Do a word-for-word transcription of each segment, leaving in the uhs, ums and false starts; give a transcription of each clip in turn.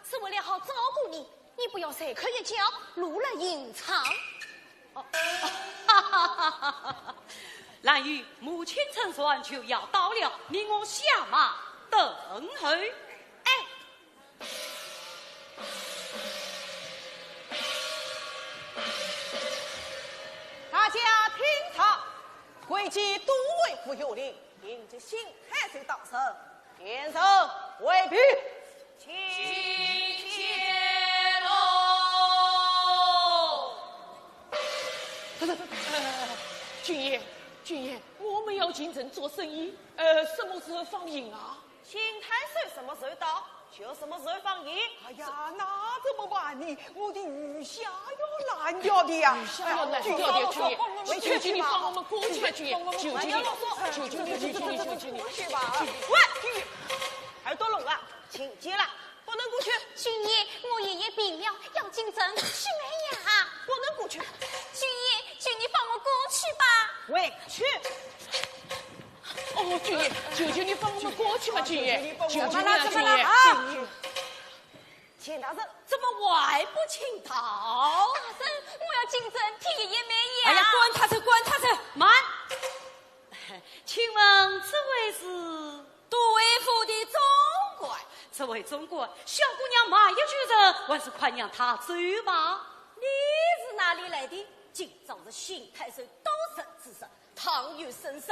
是为了好照顾你，你不要随口一叫，露了隐藏。哦，哈哈哈哈哈！兰雨，母亲乘船就要到了，命我下马等候。哎，大家听着，贵县都尉府县令，迎接新太守大人，点首回禀。请见喽。呃，郡爷，郡爷，我们要进城做生意，呃，什么时候放行啊？ 新太守什么时候到，就什么时候放行。哎呀，那怎么办呢？我的鱼虾要烂掉的呀！鱼虾要烂掉的，哎呀，郡爷，求求你放我们过去吧，郡爷，求求你，求求你，求求你，求求你。喂，郡爷，耳朵聋了，听见了，不能过去。郡爷，我爷爷病了，要进城去买药。不能过去。郡爷，求你放我过去吧。回去。 哦，郡爷，求求你放我们过去嘛，郡爷，求求你了，郡爷。怎么了？怎么了？啊！郡爷。钱大人，怎么还不请到？大人，我要进城替爷爷买药。哎呀，管他去，管他去。慢！请问这位是？都尉府的总管。这位总管，小姑娘买药求人，还是快让她走吧。你是哪里来的？今朝是新太守到任之日， 倘有生事，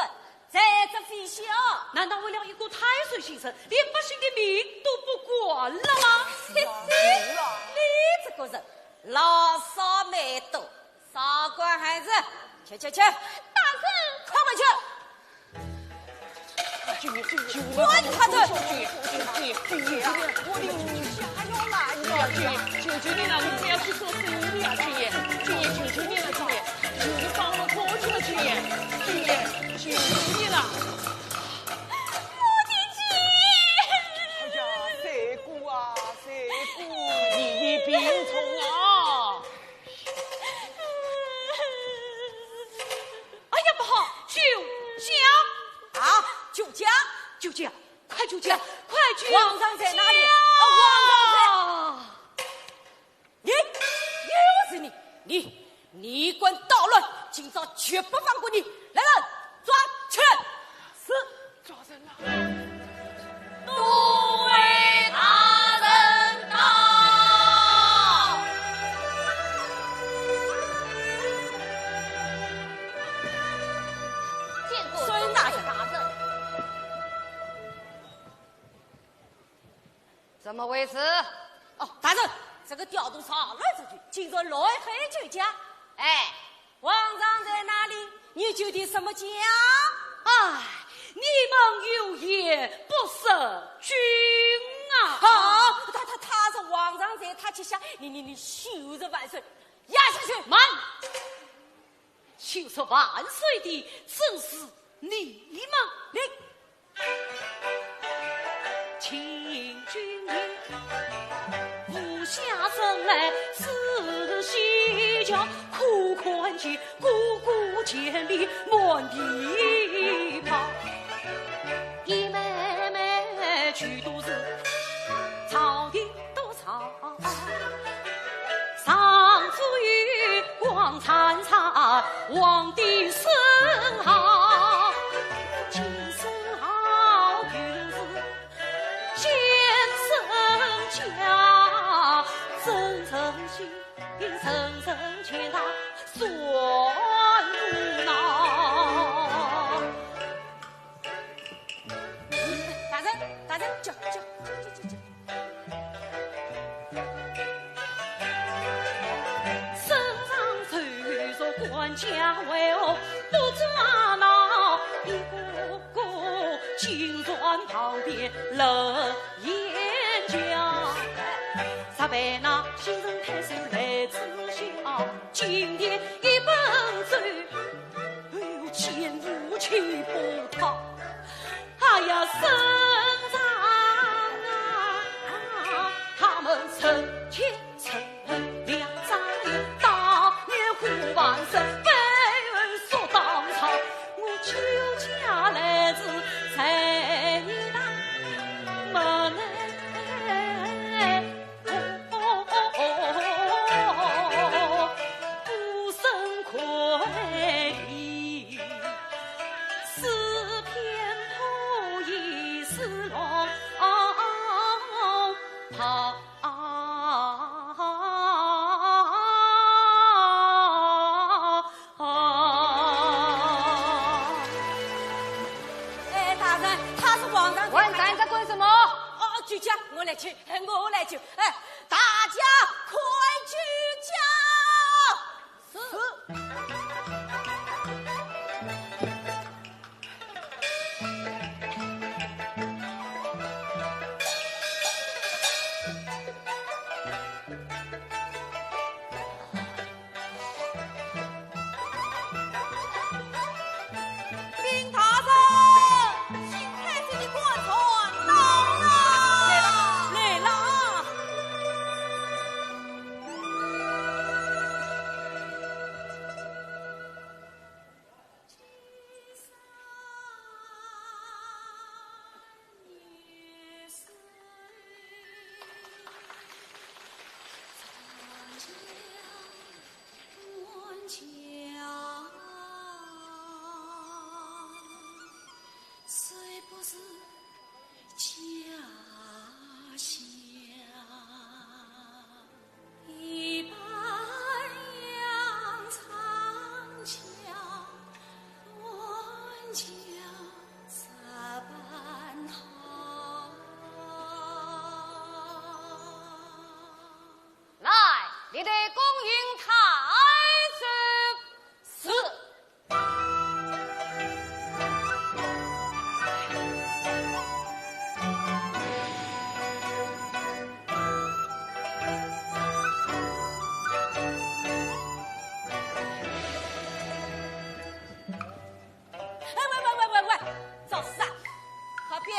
罪责非小。难道为了一个太守姓陈，连百姓的命都不管了吗？嘿嘿，你这个人，牢骚蛮多，少管闲事，去去去。大人。快回去。郡爷，郡爷，管他去。郡爷，郡爷，郡爷，我的鱼虾要烂掉了。郡爷，求求你了，我们要去做生意了呀，郡爷，郡爷，求求你了，郡爷。 你放我过去吧，郡爷，郡爷，求求你了。我的姐！哎呀，三姑啊，三姑，你也病重啊。哎呀，不好，酒驾！啊，酒驾？酒驾，快酒驾，快酒驾！皇上在哪里？啊，皇上在！ 你，又是你，你，你敢捣乱，今朝绝不放过你！来人，抓去！是。抓人了！都尉大人到！见过都尉大人。 怎么回事？哦，大人，这个刁徒上来之后，竟然乱喊酒驾。哎，皇上在哪里？你酒的什么驾？哎，你们有眼不识君啊！啊，他，他，他是皇上在，他膝下，你，你，你休得万岁，压下去！慢！休说万岁的，正是你们。你 请君言，无下生来仔细瞧，可看见哥哥前面满地跑，一妹妹去都是朝廷都朝。 上主有光参差，皇帝圣号，皇帝圣号就是先生驾，圣人心，圣人权，他算不恼。大人，大人，叫，叫，叫，叫，叫，叫。 身上受着官家威吓，不知哪一个个竟然逃避了严家。十万那新任太守来之下，进殿一本奏，哎哟，见无其不他。 哎呀，圣上啊，他们成千成万两张脸，大年夜半夜被人说当场，我酒驾来是在你那门内。去，我来去。哎，大家快去叫。是。禀大人，新太守的官船到了。来了，来了。来，列队恭迎太守。是。哎，喂喂喂喂喂，找死啊！靠边。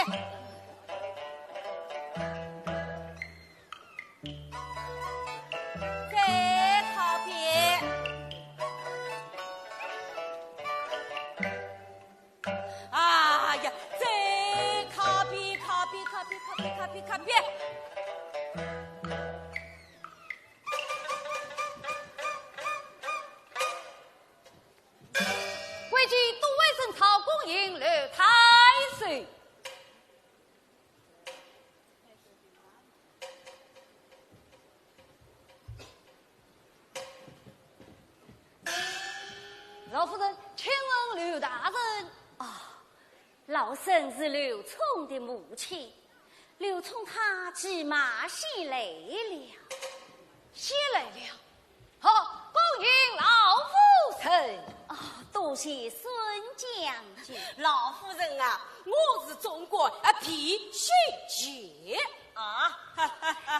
再靠边。哎呀，再靠边，靠边，靠边，靠边，靠边，靠边。跪见都尉沈操恭迎刘太守。 老夫人，请问刘大人？啊，老身是刘聪的母亲，刘聪他骑马先来了。先来了？好，恭迎老夫人。啊，多谢孙将军。老夫人啊，我是总管啊，皮须杰。 啊，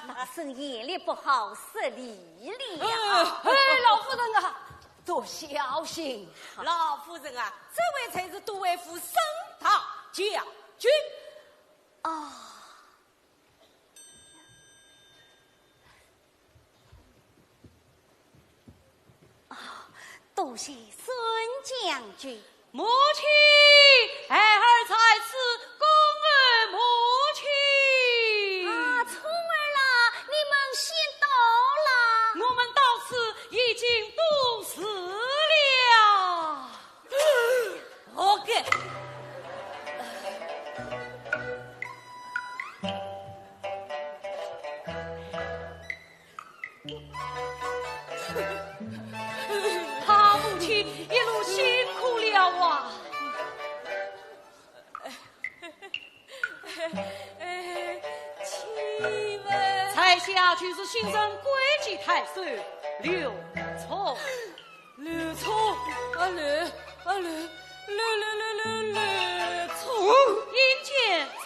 老身眼力不好，失礼了。哎，老夫人啊，多小心。老夫人啊，这位才是都尉府沈大将军。啊。啊，多谢孙将军。 母亲，孩儿在此恭候母亲。啊，聪儿啦，你们先到啦。我们到此已经多时了。活该。 啊，母亲，一路辛苦了啊！哎，请问？在下就是新任桂吉太守刘聪。 刘聪，啊，刘，啊，刘，刘，刘，刘，刘，刘聪。引见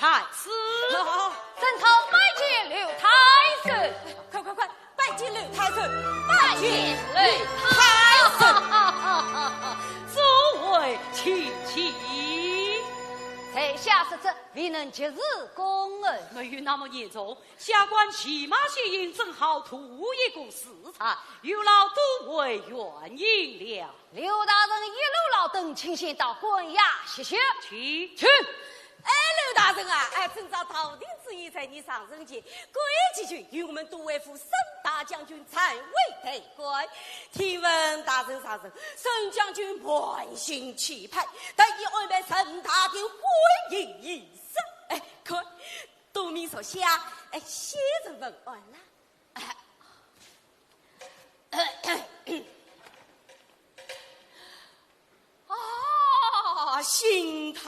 在此。好，好，好。沈操拜见刘太守。快，快，快，拜见刘太守，拜见刘太守。诸位请起。在下失职，未能及时恭候。没有那么严重， 下官骑马先行，正好图一个时辰，有劳都尉远迎了。刘大人一路劳顿，请先到官衙歇歇。请。请。哎，刘大人啊，哎，今朝道庭之宴在你上任前，桂吉君与我们都尉府沈大将军暂为代官。听闻大人上任，沈将军满心期盼，特意安排盛大的欢迎仪式。哎，看， 都名属下，哎，先入问安啦。啊，新太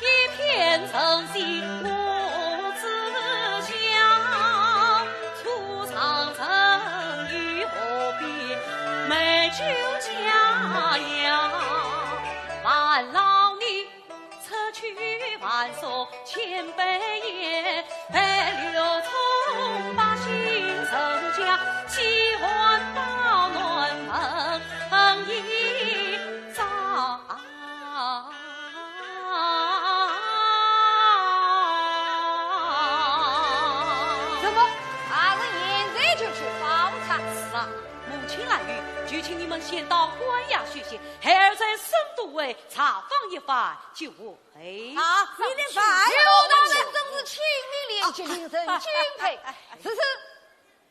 一片真心我只想，初尝真意何必美酒佳肴？烦劳你出去玩耍千杯宴，陪柳冲把心事讲，几碗保暖问一张。 怎么，大人现在就去访他？是啊，母亲来语，就请你们先到官衙休息，孩儿在深都尉查访一番就回。啊，你们办。刘大人真是亲笔联系，令人敬佩。此事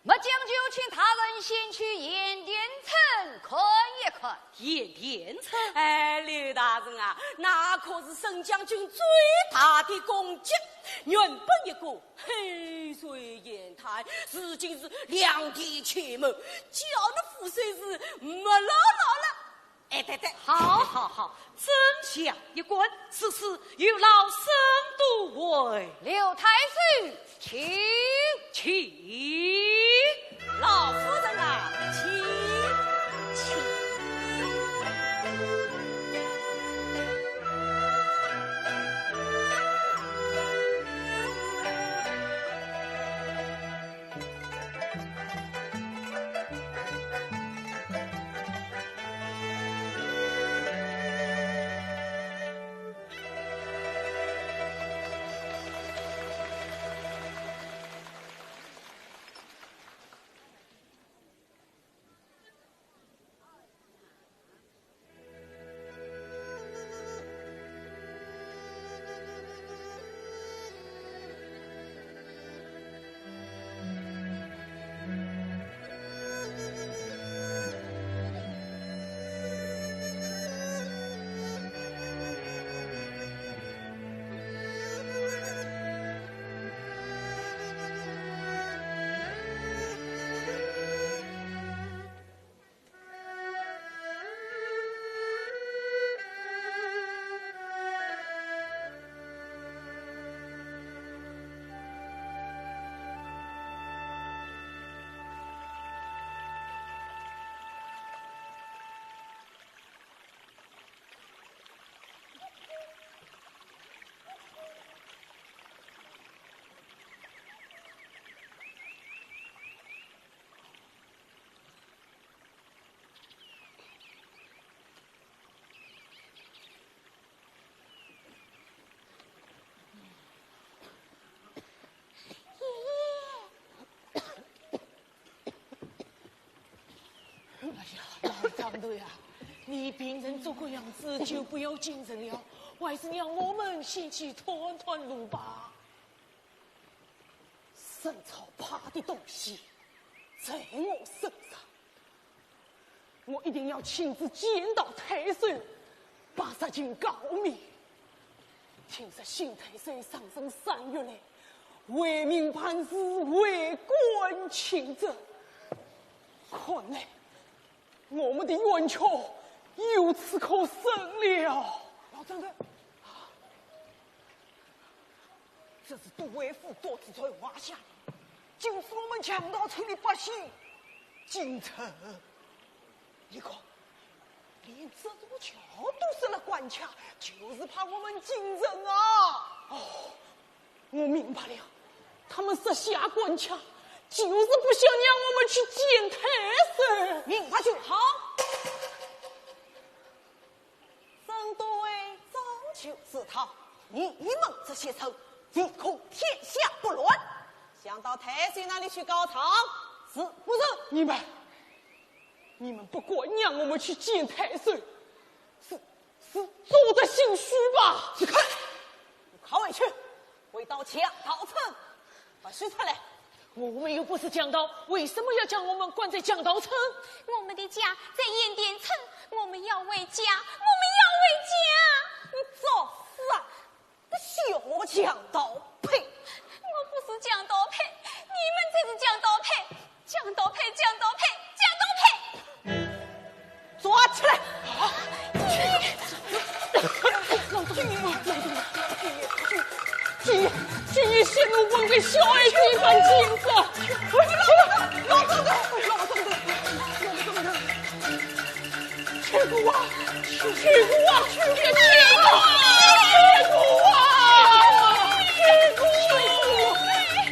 末将就请大人先去盐田村看一看。盐田村？哎，刘大人啊，那可是沈将军最大的功绩。原本一个黑水盐滩，如今是良田千亩，叫那覆水是没落落了。哎，对对。好，好，好，真相一关，此事有劳沈都尉。刘太守，请。请。老夫人啊，请。请。方头呀，你病成这个样子就不要进城了，还是让我们先去探探路吧。生草怕的东西，在我身上，我一定要亲自见到太守，把事情告明。听说新太守上任三月来，为民办事，为官请政，看来 我们的冤屈由此可伸了。老掌柜，这是都尉府多次传话下令，就是我们强盗村的百姓进城。你看，连这座桥都设了关卡，就是怕我们进城啊。哦， 我明白了，他们设下关卡，就是不想让我们去见太守。明白就好。沈都尉早就知道，你们这些人唯恐天下不乱，想到太守那里去告状，是不是？你们，你们不敢让我们去见太守，是 是做贼心虚吧？你看，你快回去，回到强盗村，把书出来。我们又不是强盗，为什么要将我们关在强盗村？我们的家在盐田村，我们要回家，我们要回家。你作死啊！个小强盗！呸！我不是强盗，呸！你们才是强盗，呸！ 强盗，呸！强盗，呸！强盗，呸！抓起来！啊！老总，老总，老总，今夜，今夜，今夜谢奴官给小矮子一番惊吓。老总，老总，老总，老总。 七姑啊，七姑啊，七姑啊，七姑啊，七姑啊！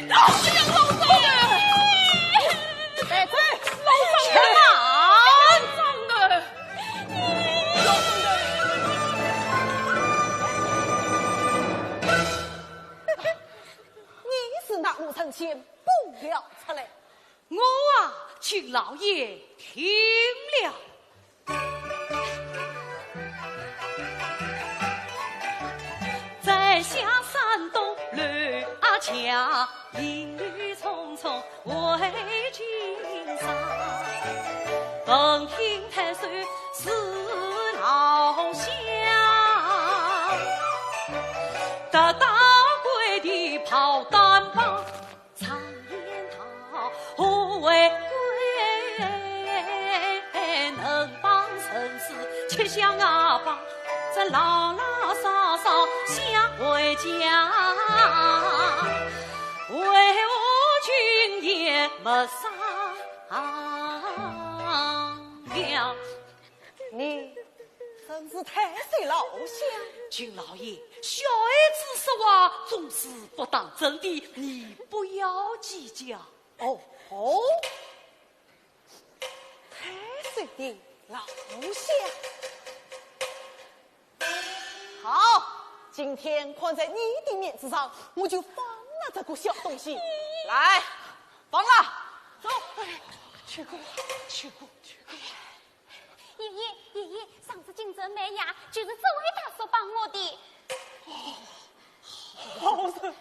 老总，老总，老总，老总，你是哪路神仙，不要出来。 我啊，请老爷听了。在下山东刘阿强，一路匆匆回京城，闻听太守是老相，得到跪地跑单旁。 常言道，和为贵，能帮人是吃香啊帮，这老老少少想回家，为何今夜没商量？ 你真是太岁老相。秦老爷，小矮子说话总是不当真的，你不要计较。哦哦，太岁的老相。好，今天看在你的面子上，我就放了这个小东西。来，放了，走。哎，七姑，七姑，七姑。 爷爷，爷爷，上次进城买药，就是这位大叔帮我的。好人，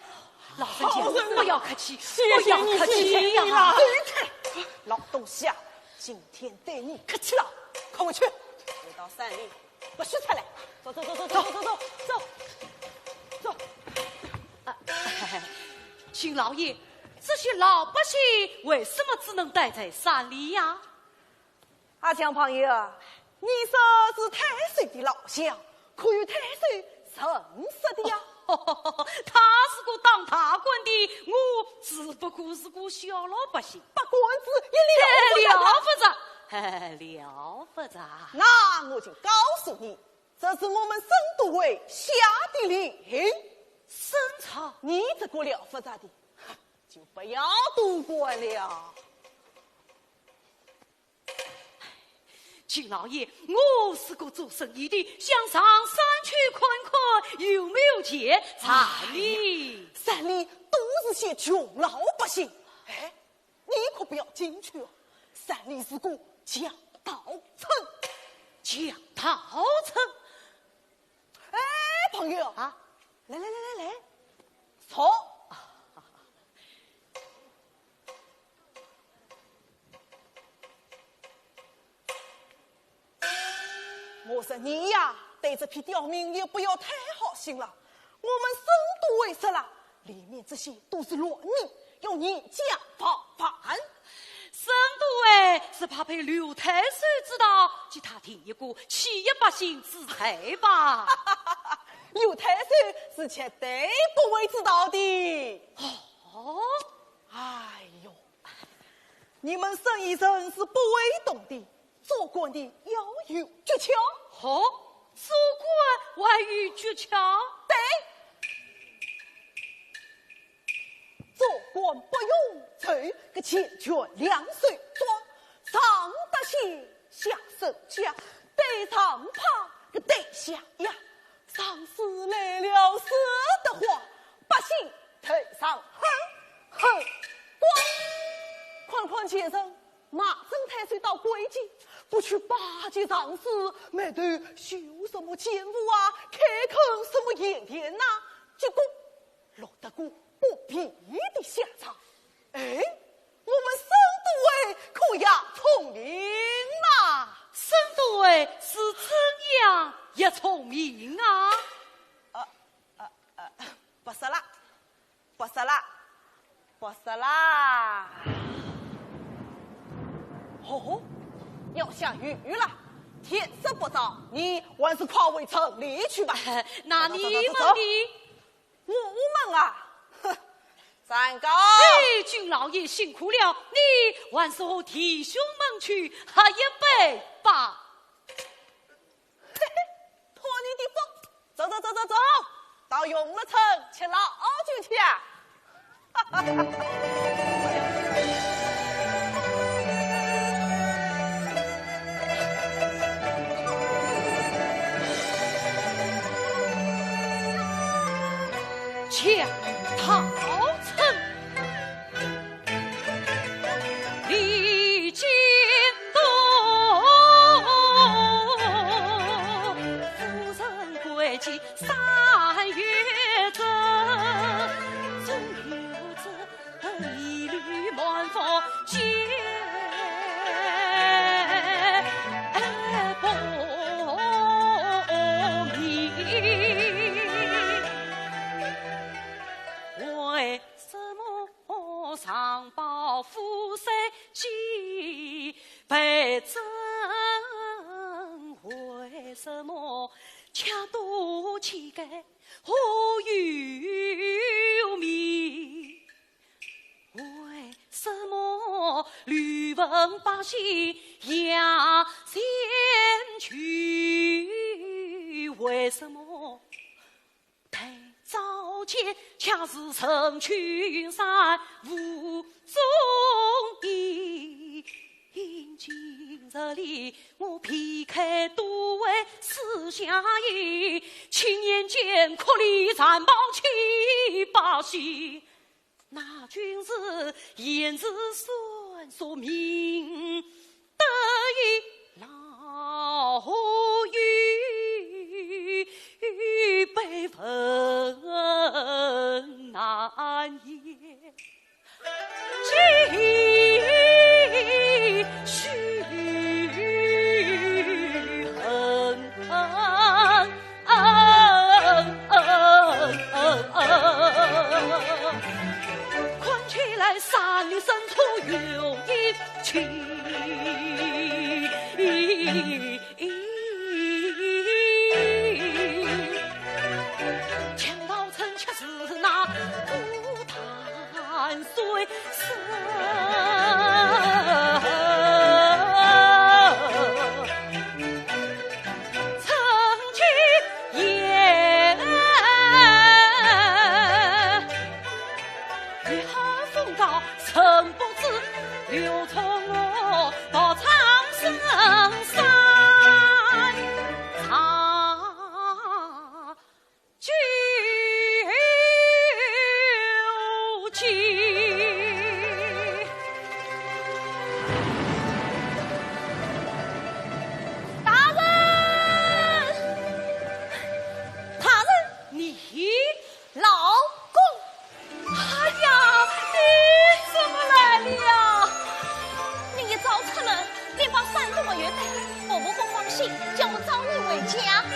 老人家，好人啊，不要客气，谢谢你，不要客气，谢谢你啦。不要客气。老东西啊，今天对你客气了，快回去，回到山里，把书拆来。走走走走走走走走走。啊，秦老爷，这些老百姓为什么只能待在山里呀？ 阿强朋友，你说是太岁的老相，可有太岁认识的呀？他是个当大官的，我只不过是个小老百姓。八竿子一撩，哎，了不得，哎，了不得。那我就告诉你，这是我们沈都尉下的令。沈草，你这个了不得的，就不要多管了。 秦老爷，我是个做生意的，想上山去看看有没有钱赚哩。哎呀，山里都是些穷老百姓。哎，你可不要进去哦，山里是个强盗村。杨桃城。哎，朋友啊，来来来来来，坐。我说你呀，对这批刁民也不要太好心了。我们沈都尉说了，里面这些都是乱民，要严加防范。沈都尉是怕被刘太守知道，给他定一个欺压百姓之罪吧。刘太守是绝对不会知道的。哦，哎呦，你们生意人是不会懂的，做官的要有诀窍。哦，做官还有诀窍？对，做官不用愁，个钱全两手抓，上得县，下身家，对上怕，个对下压。上司来了说的话，百姓头上哼哼光。看看前程，马正太守到贵京，不去巴结上司，没得修什么建物啊，开垦什么盐田呐，结果落得个不便的下场。哎，我们沈都尉可也聪明啦。沈都尉是怎样也聪明啊？呃，呃，呃，不是啦，不是啦，不是啦。哦，要下雨了，天色不早，你还是快回城里去吧。那你们呢？走，走，走，走，走。我们啊，哼，站高。哎，军老爷辛苦了，你还是和弟兄们去喝一杯吧。嘿嘿，托你的福，走走走走走，到永乐城吃老酒去啊！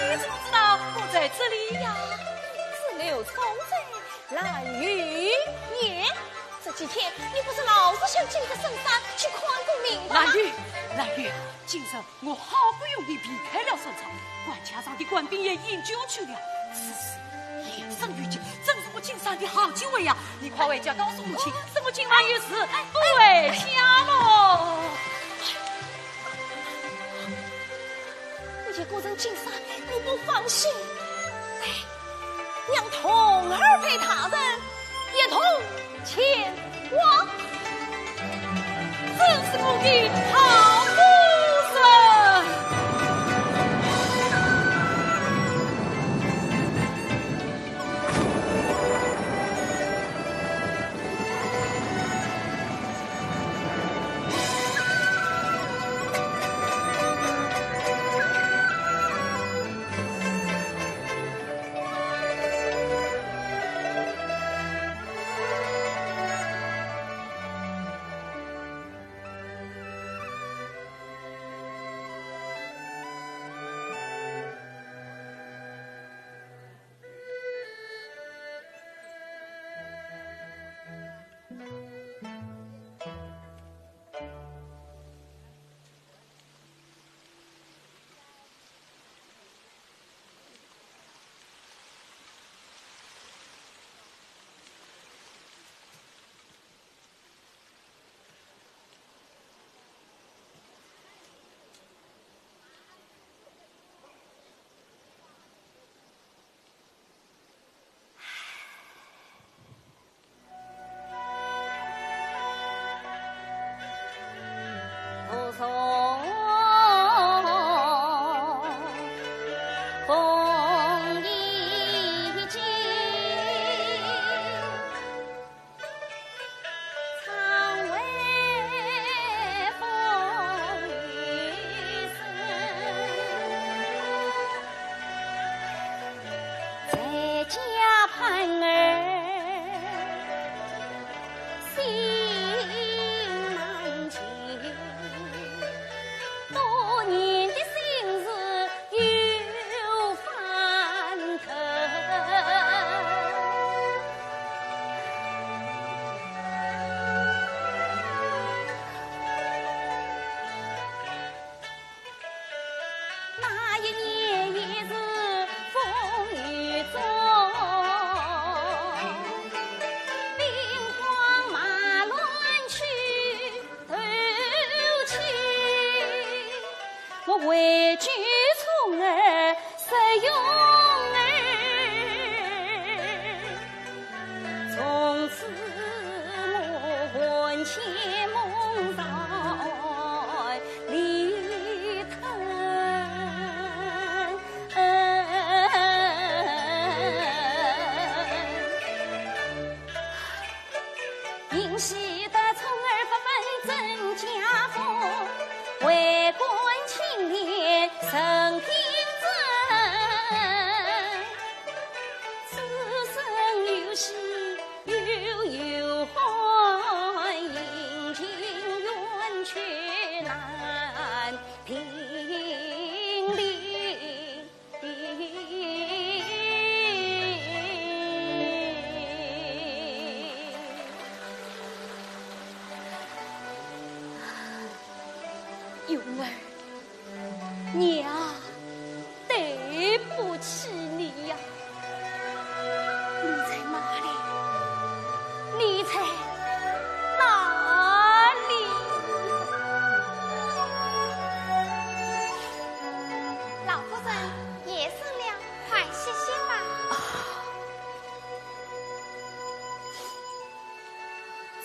你怎么知道我在这里呀？子刘聪在，兰语言。这几天你不是老是向金山深山去看功名的吗？兰语，兰语，今日我好不容易避开了深山，关卡上的官兵也引救去了。此事言声于金，正是我金山的好机会呀！你快回家告诉母亲，说我今晚有事，不回家喽。 你一个人进山，我不放心。哎，让童儿陪大人一同前往，真是我的好夫人。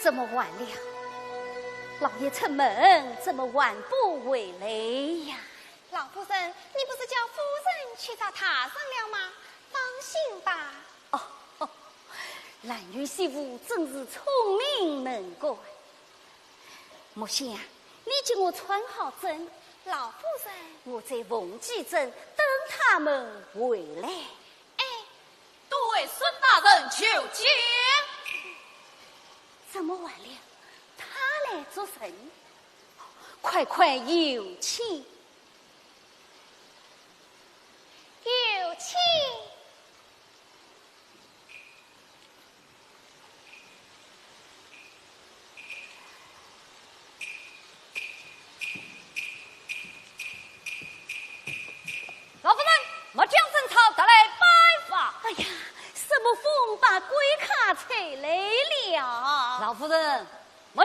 怎么晚了？老爷出门怎么晚不回来呀？老夫人，你不是叫夫人去找大人了吗？放心吧。哦，兰语媳妇真是聪明能干。木香，你给我穿好针。老夫人。我在凤姐镇等他们回来。 哎，多谢大人求见。怎么晚了？他来作甚？快快有请。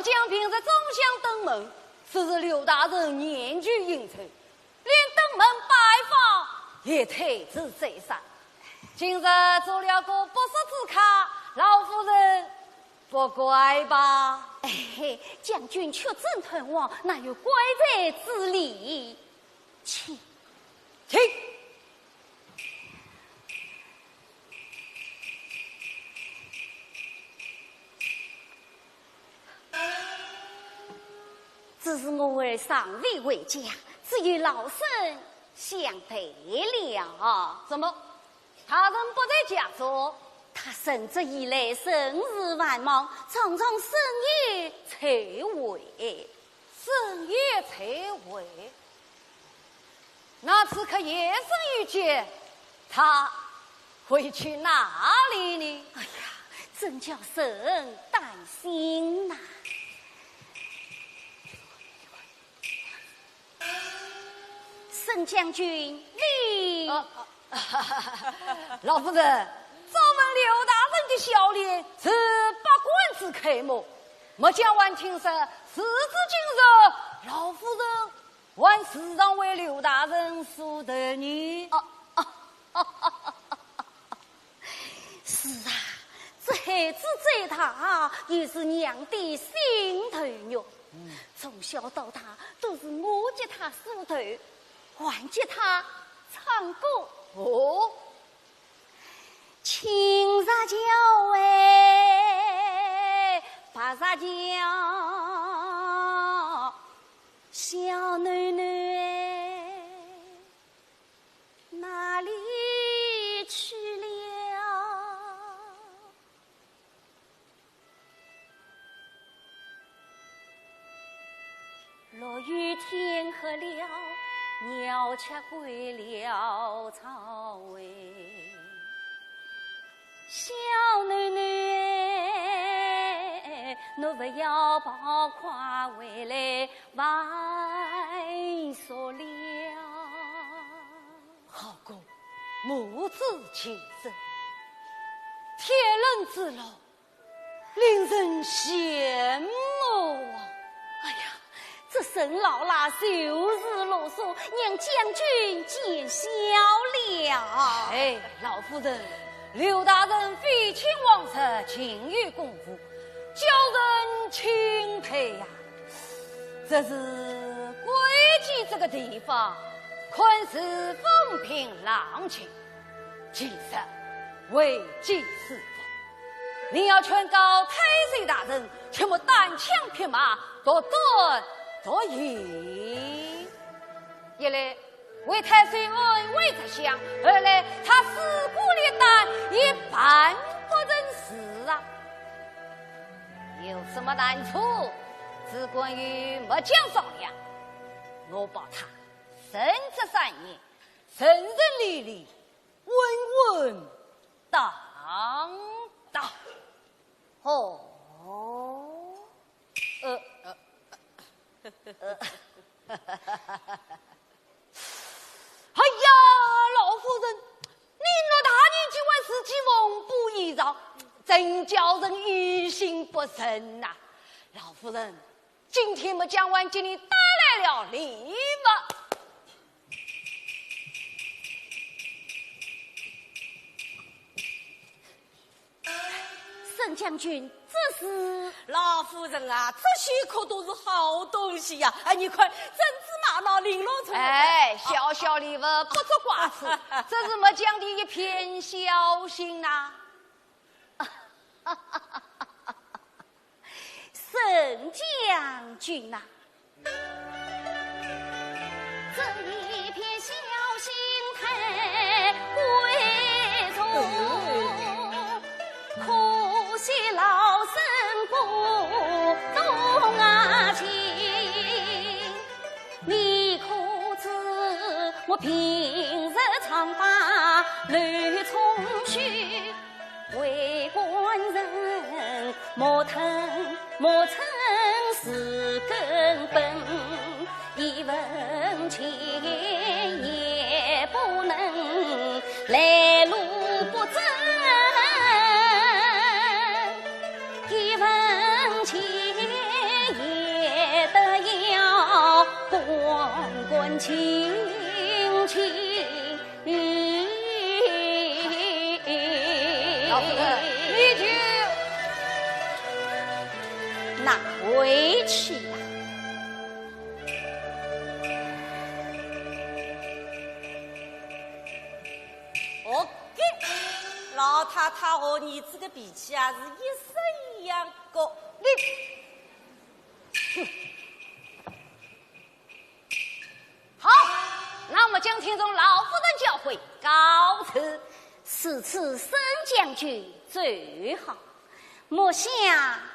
将平日总想登门，只是刘大人年纪已高，连登门拜访也推迟再三。今日做了个不速之客，老夫人不怪吧？哎，将军出征吞王，哪有怪罪之理？请。请。 只是我儿尚未回家，只有老身相陪了。怎么，大人不在家中？他升职以来，甚是繁忙，常常深夜才回。深夜才回？ 那此刻夜深人静，他会去哪里呢？哎呀，真叫人担心呐！沈将军，你……呃，呃，老夫人，朝闻刘大人的笑脸是百官之楷模，末将还听说，时至今日，老夫人 还时常为刘大人梳头呢。哦，哦，是啊，这孩子再大，也是娘的心头肉。嗯。从小到大，都是我给他梳头，还给他唱歌。哦。青石桥哎，白石桥。 小囡囡哪里去了？落雨天黑了，鸟雀归了巢哎。 小囡囡，侬勿要跑快回来，烦煞了。好个母子情深，天伦之乐，令人羡慕啊！哎呀， 这沈老啦，就是啰嗦，让将军见笑了。哎，老夫人，刘大人废寝忘食，勤于功夫，叫人钦佩呀。只是贵己这个地方，看似风平浪静， 其实危机四伏。你要劝告太守大人，切莫单枪匹马，独断独行。一来为太守安危着想，二来他势孤力单，也办不成事啊。有什么难处，只管与末将商量，我保他任职三年，顺顺利利， 稳稳当当。哦，呃，呃，哎呀，老夫人，你偌大年纪还自己缝补衣裳，真叫人于心不忍呐。老夫人，今天末将还给你带来了礼物。 沈将军，这是……老夫人啊，这些可都是好东西呀！哎，你看，珍珠玛瑙、绫罗绸……哎，小小礼物不足挂齿，这是末将的一片孝心呐。 沈将军呐，这一片孝心太贵重，可惜老身不懂啊情。你可知我平日常把刘聪许 为官人，莫吞莫嗔是根本，一分钱也不能来路不正，一分钱你就拿回去吧。OK，老太太和儿子的脾气啊，是一式一样的。你，哼。 好，那我们将听从老夫人教诲，告辞。如此沈将军最好，末下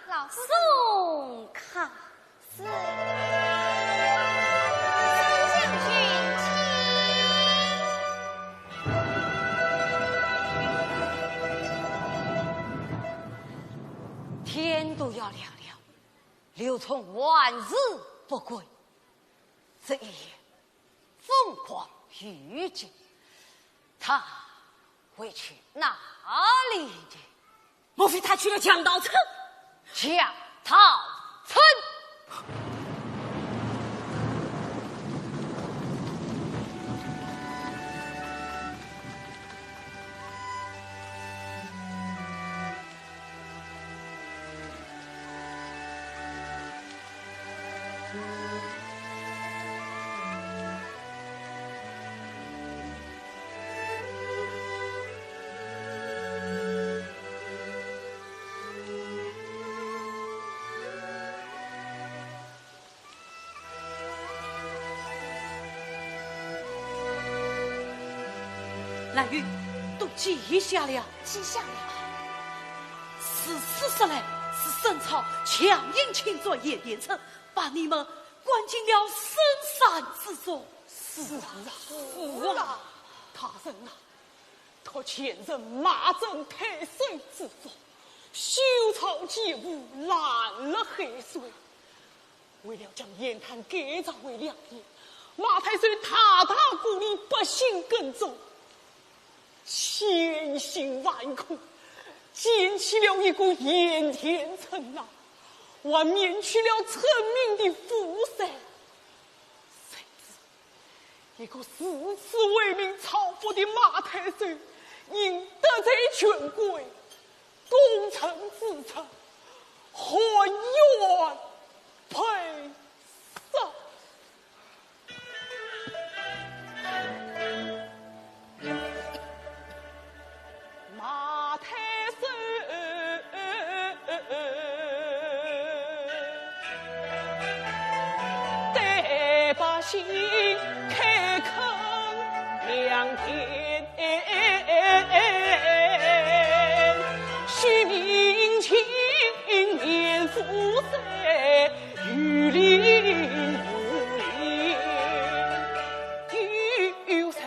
老夫人送客。是。沈将军请。天都要亮了，刘琮还是不归。 这一夜风光雨急，他会去哪里呢？莫非他去了墙头村？墙头村。 兰玉，都记下了。记下了。如此说来，是沈操强行侵占盐田村，把你们关进了深山之中。是啊，是啊，大人啊，托前任马震太守之重，修造坚固，拦了海水。 为了将盐滩改造为粮田，马太守大大鼓励百姓耕种，千辛万苦，建起了一个盐田村呐，还免去了村民的赋税。谁知 一个如此为民操福的马太守，因得罪权贵，功臣之臣，含冤被杀。马太守 对百姓开垦良田，许民情免赋税，有理无理，有才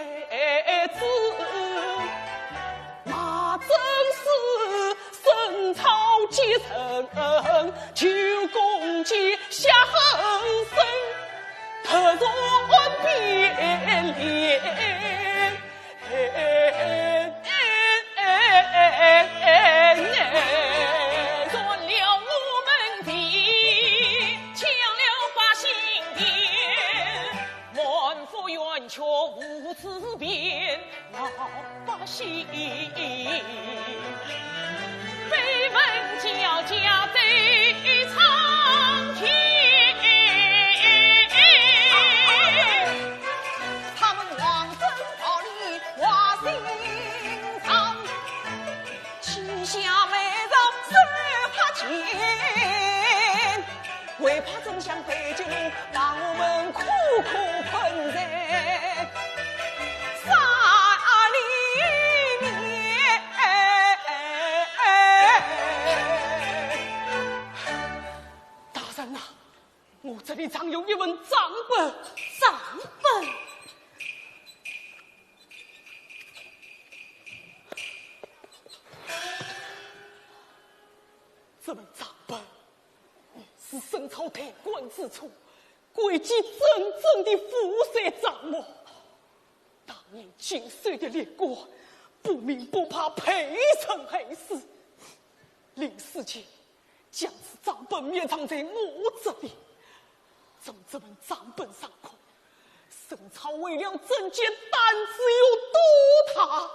子。 马正是身操其身，九公鸡下横生，特种变脸。占了我们地，抢了百姓田，满腹冤屈无处辩。 老百姓，闭门叫家对苍天。他们妄称暴力挖心肠，欺下瞒上手帕钱。 为怕真相被揭露，把我们苦苦困在沙里面。大人呐，我这里藏有一份账本。账本？ 这份账本是沈操弹冠之初，国家真正的赋税账目。当年经手的列国，不明不白，排山而死。临死前，将此账本埋葬在我这里。从这份账本上看，沈操为了政见，胆子有多大，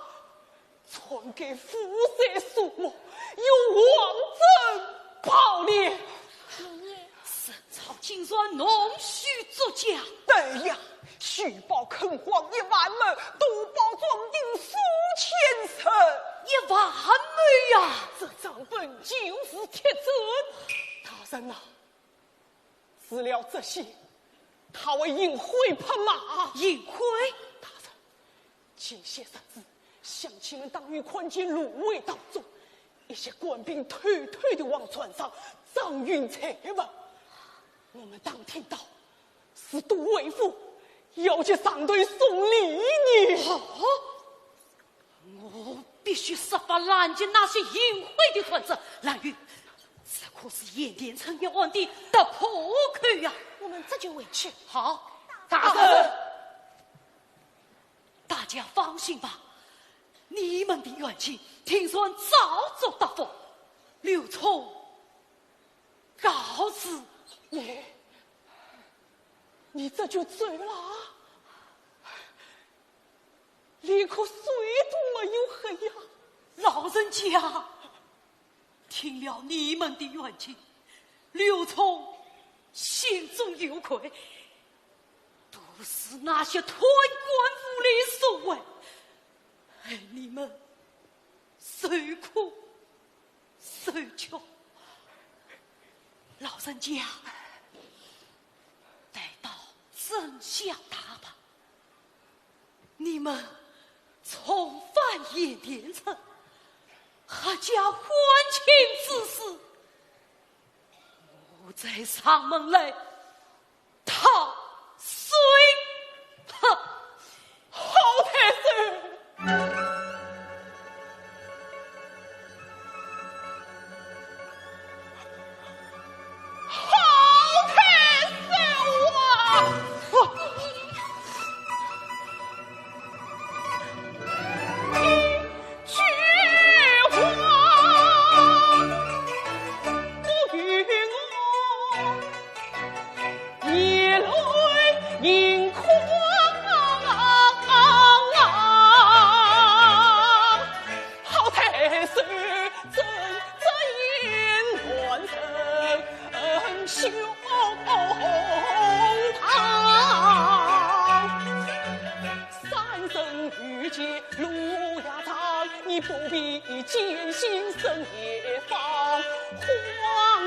篡改赋税所我有王珍宝呢。老爷，圣朝金传弄虚作假。对呀，虚报坑荒一万亩，盗宝装锭数千升。一万亩呀！这账本就是铁证。大人呐，除了这些，他还行贿拍马。行贿？大人， 前些日子，乡亲们当有看见芦苇当中，一些官兵偷偷地往船上装运财物。我们打听到，是都尉府要去上头送礼呢。哦，我必须设法拦截那些行贿的船只。兰玉，这可是盐田村一案的突破口呀！我们这就回去。好，大人。 大家放心吧，你们的冤情，听说早做答复。刘聪，告辞。你，你这就走了？连颗水都没有喝呀！老人家，听了你们的冤情，刘聪心中有愧， 都是那些贪官污吏所为，害你们受苦受穷。老人家，待到真相大白，你们重返盐田村，合家欢庆之时，我再上门来 讨水喝。好太守！好太守啊！一句话不与我 眼泪盈眶。好太守，怎遮掩乱臣胸膛？三生遇见路也长，你不必艰辛深夜访。荒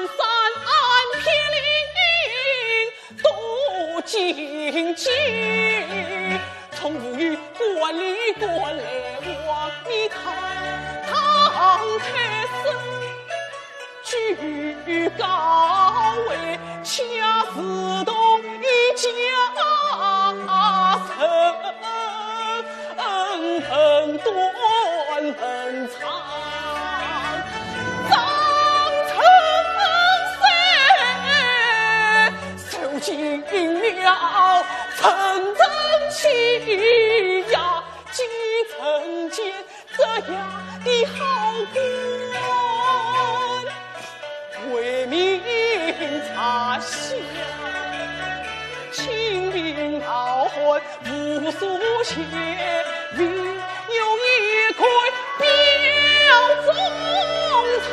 山暗僻岭 多荆棘，从无与官里官来往，你堂堂太守居高位，恰似同一家人。 恩恩断恩长，张春山，受尽了层层欺压，几曾见这样的好官？ 为民擦血，清兵闹患无数血，唯有一块表忠肠。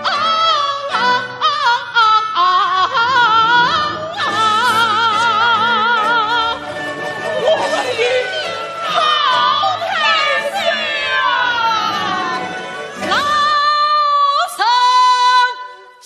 啊啊啊啊啊啊！我们的好太守啊！ 老人家。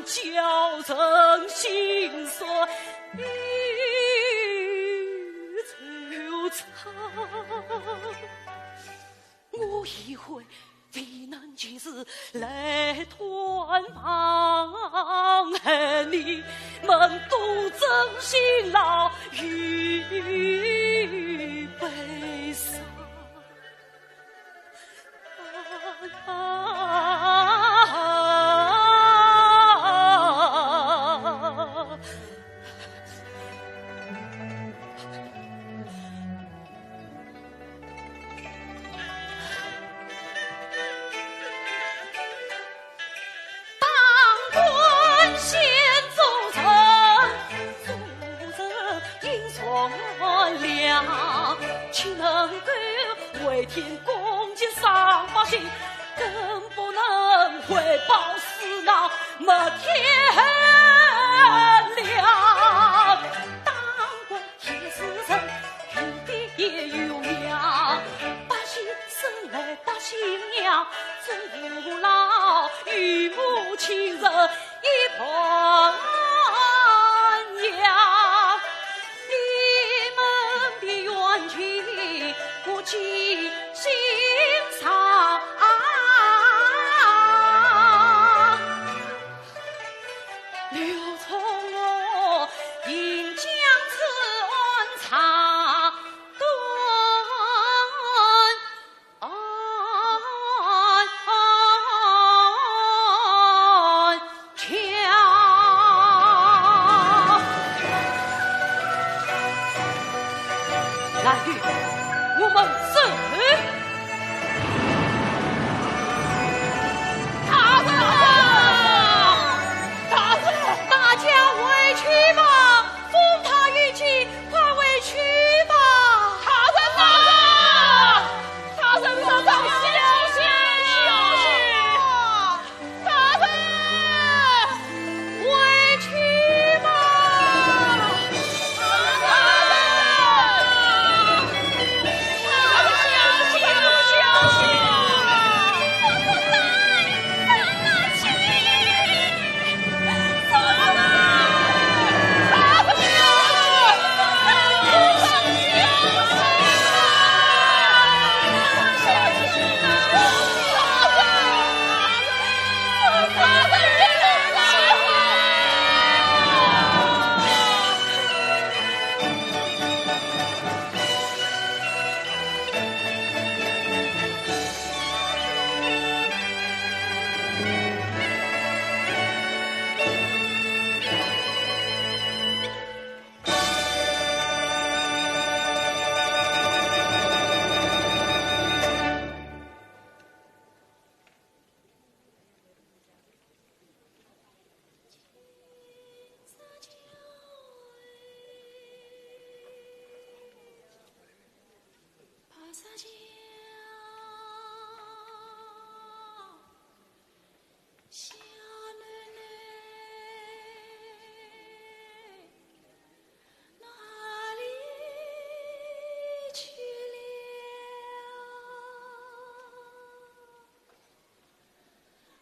叫人心酸又惆怅。我也会未能及时来探望，害你们都真辛劳又悲伤。 当官先做人，做人应善良，岂能够为天公祭赏百姓，更不能回报世闹没天良。当官 也是人，有爹也有娘，百姓生来百姓娘，做父老与母亲人一般样。你们的冤情我记心上。 留从我定将此案查断。兰玉，我们走。 大人啊！大人！大家回去吧，封他一级，快回去吧。大人啊！大人，大人，小心，小心！大人！ 回去吧。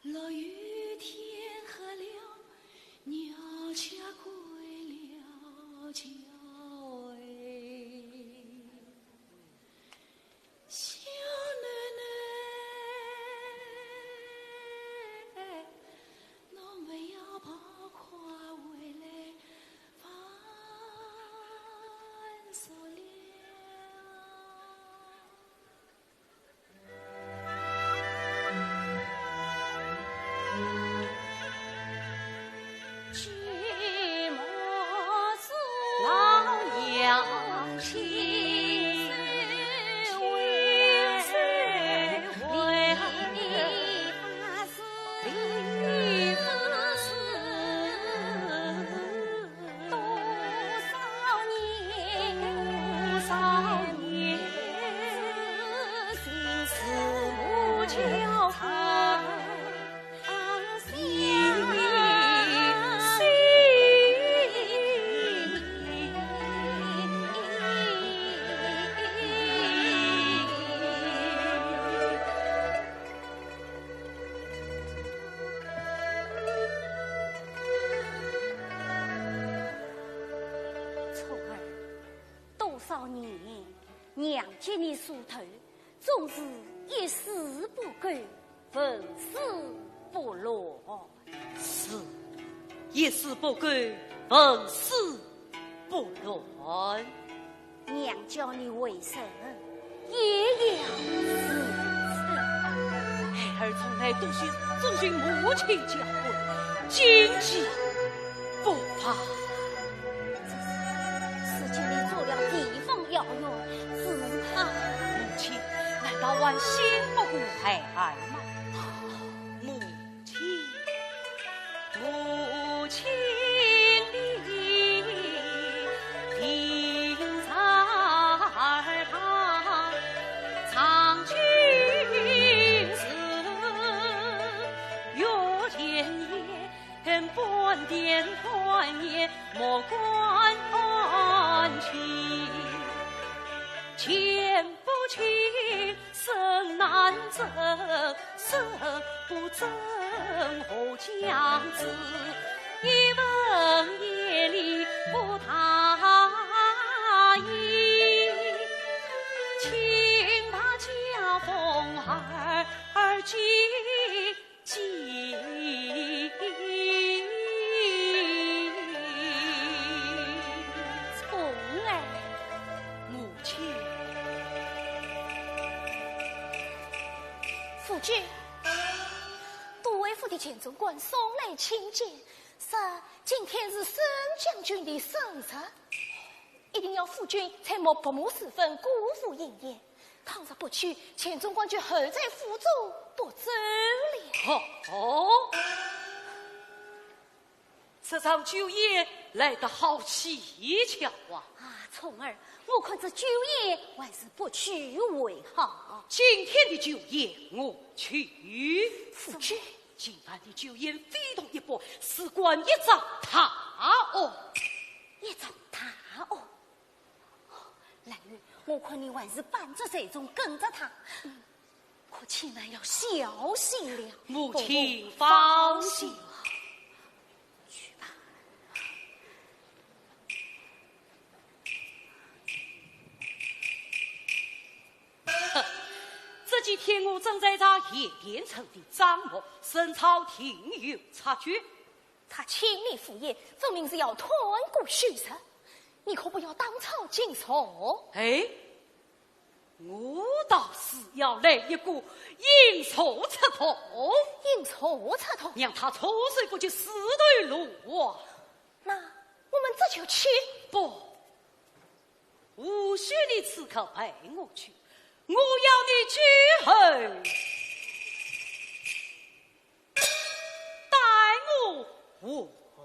落雨天黑了，鸟家归了家哎。小囡囡，侬勿要跑快回来，烦死了。见你梳头，总是一丝不苟，纹丝不乱。是，一丝不苟，纹丝不乱。娘叫你回身，也要如此。孩儿从来笃是遵循母亲教诲，谨记 不妨。只是，如今你做了地方要员，只怕……母亲，难道还信不过孩儿吗？母亲，母亲你定在儿堂，常君是月见夜， 半点团圆莫管情。情不情深难测，深不证何将至。一问也理不大意，请把家风儿儿记 记。聪儿。母亲。夫君，都尉府的钱总管送来请柬，说今天是沈将军的生日，一定要夫君在幕，薄暮时分过府饮宴。 倘若不去，钱总管就候在府中不走了。哦，哦，这场酒宴来得好蹊跷啊！啊，聪儿，我看这酒宴还是不去为好。今天的酒宴我去。夫君。今晚的酒宴非同一般，事关一桩大案。一桩大案？ 兰玉，我看你还是扮作随从跟着他，可千万要小心了。母亲放心。去吧。这几天我正在查盐田城的账目，沈操定有察觉。 他亲临府尹，分明是要贪官污吏，你可不要打草惊蛇。哎，我倒是要来一个引蛇出洞。引蛇出洞？让他措手不及，自投罗网。那我们这就去？不，无需你此刻陪我去，我要你酒后 带我回。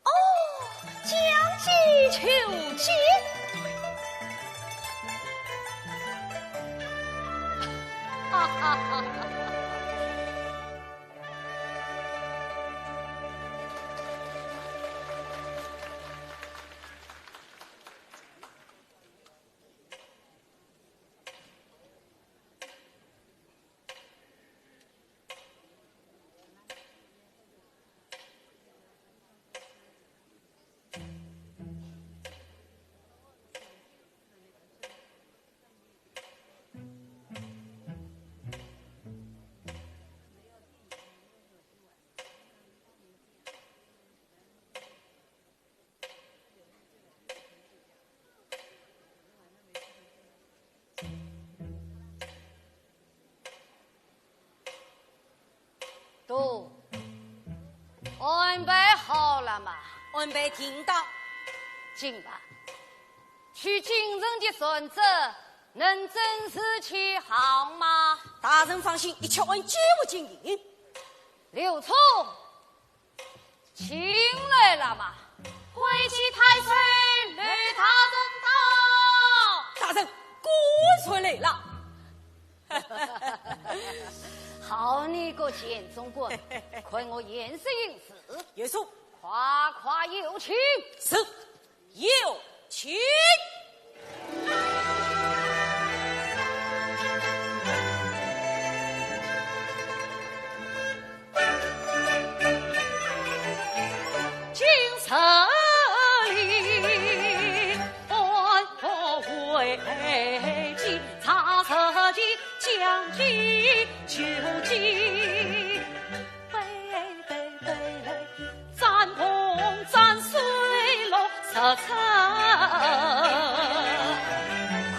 哦，将计就计。哈哈哈哈。都安排好了吗？安排定当。请吧。去京城的船只，能准时起航吗？大人放心，一切按计划进行。刘聪， 请来了吗？回启太师，刘大人到。大人，果然来了。好你个钱总管，看我严实应是。有数。快快有请。是。 有请。酒祭，杯杯杯杯，斩红斩水落十成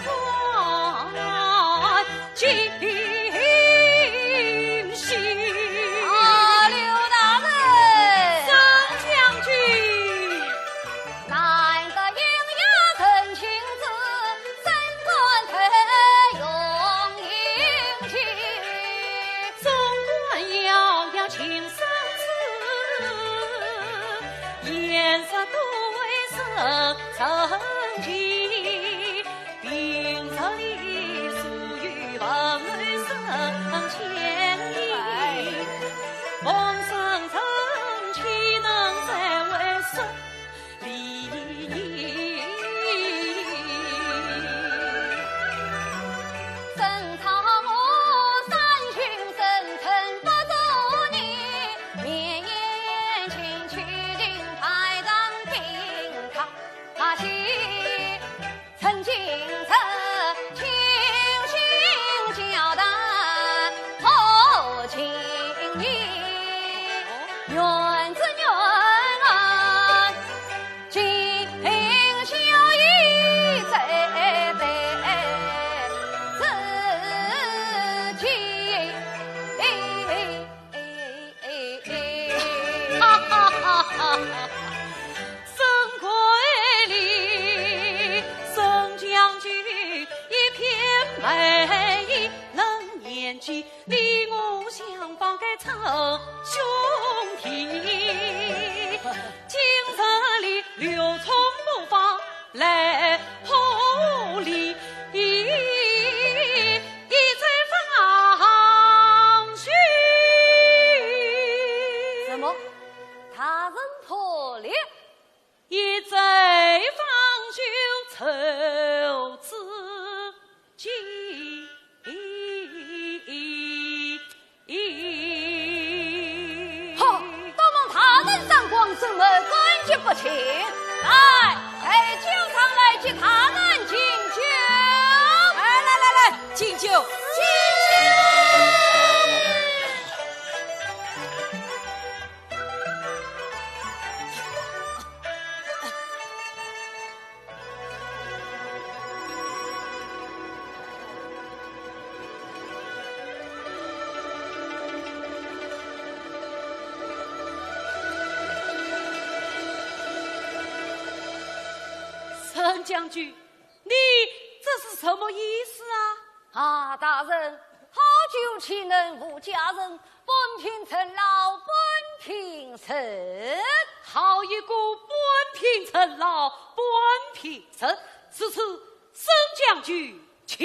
块，金星。啊，刘大人。沈将军。难得应邀成亲子， 怎敢偷用银器？总管要要情深处，言色对人成情，平日里素语朋友深情意，逢生成岂能再为失 礼仪。正常我三巡生辰八周年，绵延情趣情排场定他，他喜成亲则，亲心交谈好情谊，愿之愿啊。 今宵一醉杯自己。哈哈哈哈哈！沈桂林，沈将军一片美意，能年纪 你我相仿该称兄弟，今日里刘聪模仿来贺礼，一醉方休。什么？大人破例？ 一醉方休，酬之几。好，都蒙大人赏光，怎么感激不尽？来，陪酒上来，给大人敬酒。来来来来，敬酒，敬酒。 沈将军，你这是什么意思啊？啊，大人，好酒岂能无佳人？ 半瓶陈老半瓶陈。好一个半瓶陈老半瓶陈，如此，沈将军请。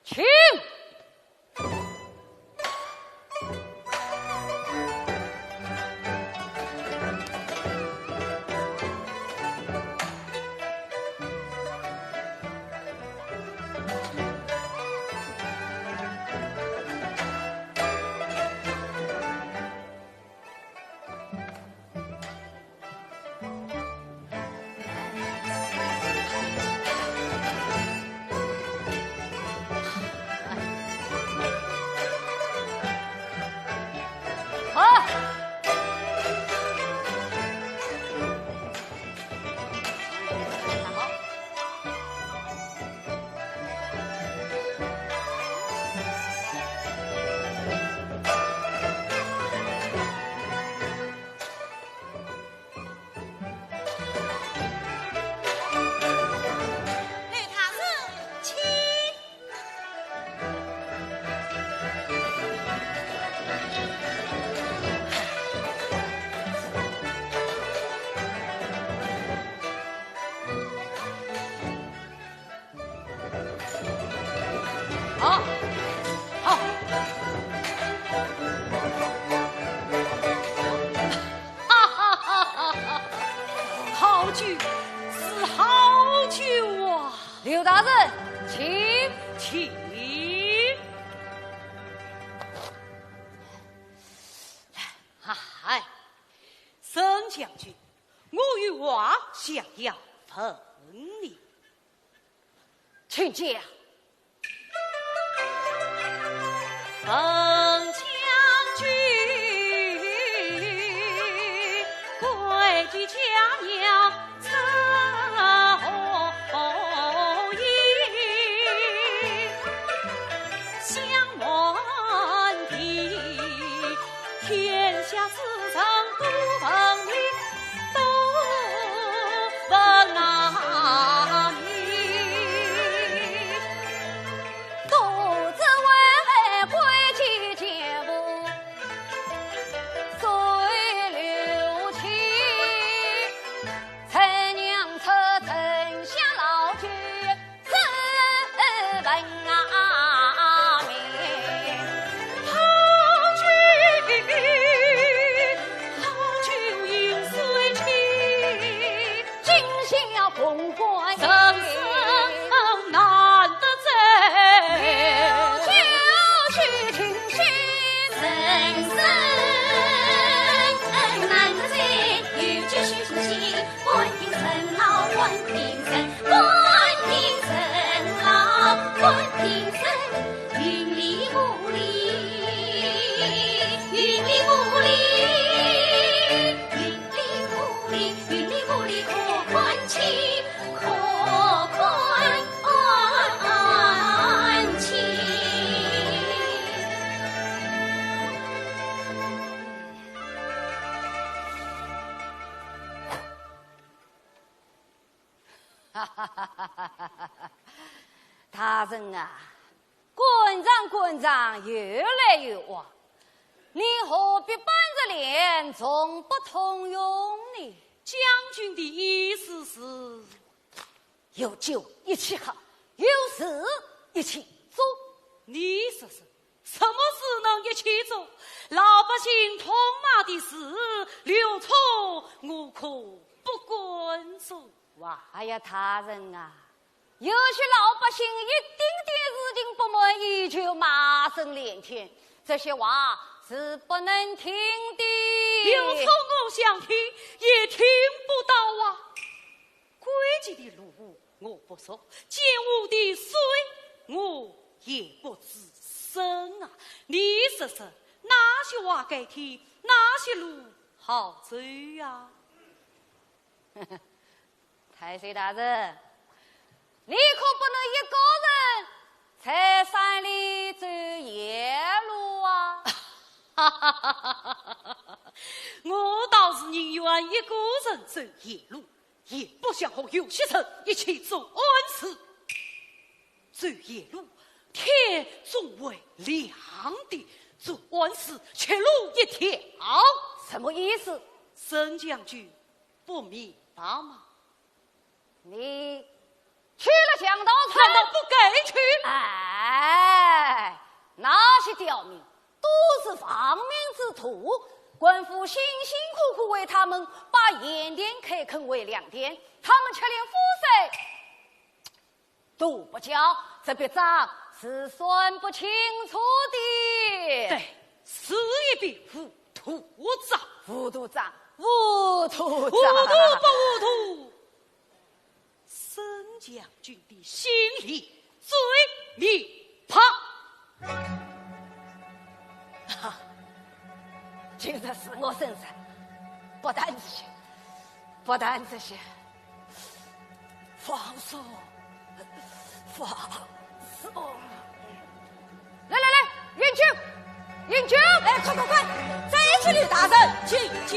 请。 好。 刘大人，请。 好，好。哈哈哈哈哈！好酒是好酒啊！刘大人，请。请。嗨，沈将军，我有话想要问你。 请讲。彭将军，规矩佳娘在后也，想问的天下之人都问你，都问哪里？ 都只为规矩节步最留情，才让这丞相老君质问啊明。好酒，好酒饮水清。 今宵共欢喜，人生难得醉，酒酒寻欢喜。人生难得醉，有酒须寻欢喜。官兵人老官兵人，官兵人老官兵人，云里雾里，云里雾里。 云里雾里，云里雾里，可看清，可看清。大人啊， 官场官场，有来有往，你何必板着脸从不通用呢？将军的意思是？有酒一起喝，有诗一起作。你说说，什么诗能一起作？老百姓痛骂的诗，刘聪我可不敢作啊。哎呀，大人啊， 有些老百姓一丁点事情不满意就骂声连天，这些话是不能听的。刘聪我想听也听不到啊。规矩的路我不熟，江湖的水我也不资深啊。你说说，哪些话该听，哪些路好走呀？ 太岁大人，你可不能一个人在山里走夜路啊！我倒是宁愿一个人走夜路，也不想和有些人一起做暗事。走夜路，天总会亮的，做暗事，绝路一条。什么意思？沈将军， 不明白吗？你去了强盗村？难道不该去？哎，那些刁民都是亡命之徒，官府辛辛苦苦为他们把盐田开垦为粮田，他们却连赋税 都不交，这笔账是算不清楚的。对，是一笔糊涂账。糊涂账，糊涂账。糊涂不糊涂？沈将军的心里最明白。哈，今日是我生日，不谈这些，不谈这些。 放松，放松。来来来，饮酒，饮酒！哎，快快快，再去吕大人敬酒。吕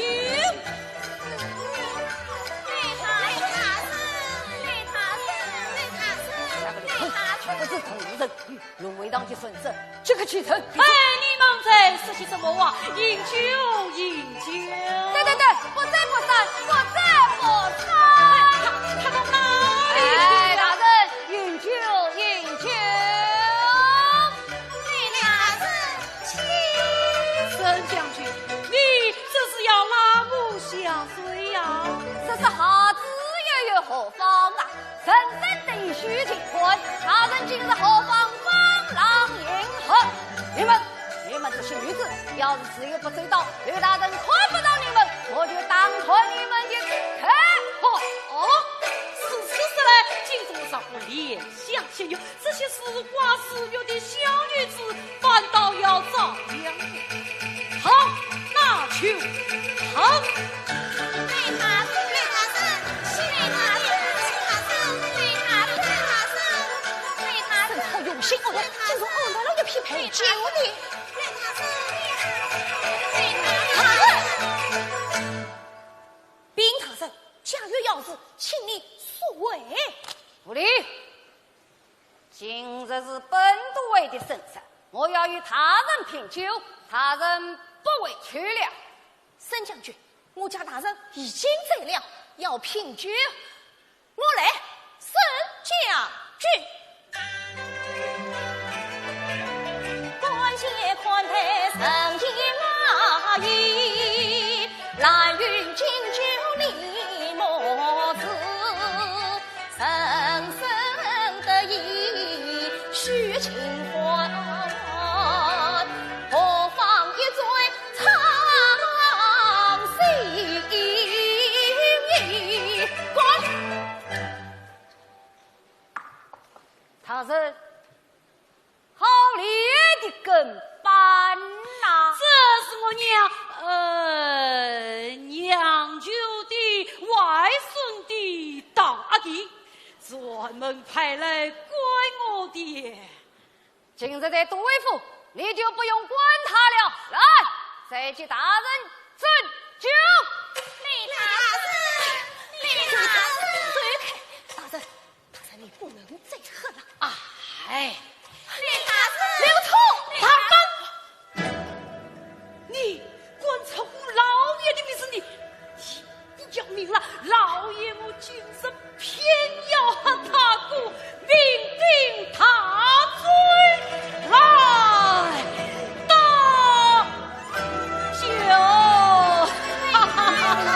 大人，吕大人，吕大人，吕大人。不知同路人， 龙尾堂的孙子，这个气人。哎，你们在说些什么话？饮酒，饮酒。对对对，不醉不散，不醉不散。哎，他，他到哪里去了？哎，大人，饮酒，饮酒。你大人，请。沈将军，你这是要拉我下水呀？这是下子也又何妨啊？ 人生得意须尽欢，大人今日何妨放浪形骸？你们，你们这些女子，要是自幼不周到，吕大人看不到你们，我就打断你们的腿。哦，哦，如此说来，今日我尚不怜香惜玉，这些似花似玉的小女子，反倒要好。沈草用心恶毒，竟然恶毒了一批陪酒的。大人，禀大人，家有要事，请你速回。无礼！今日是本都尉的生日，我要与大人品酒，大人不回去了。沈将军，我家大人已经醉了，要品酒。我来，沈将军。大人，好烈的跟班呐！这是我娘，呃，娘舅的外孙的堂阿弟，专门派来管我的。 今日在都尉府，你就不用管他了。来，再给大人斟酒。李大人，李大人，走开！大人，大人，你不能再喝了。哎，李大人，刘聪，李大人。 你敢出我老爷的名字，你，你不要命了！老爷我今日偏要和他个酩酊大醉来倒酒。哈哈哈哈！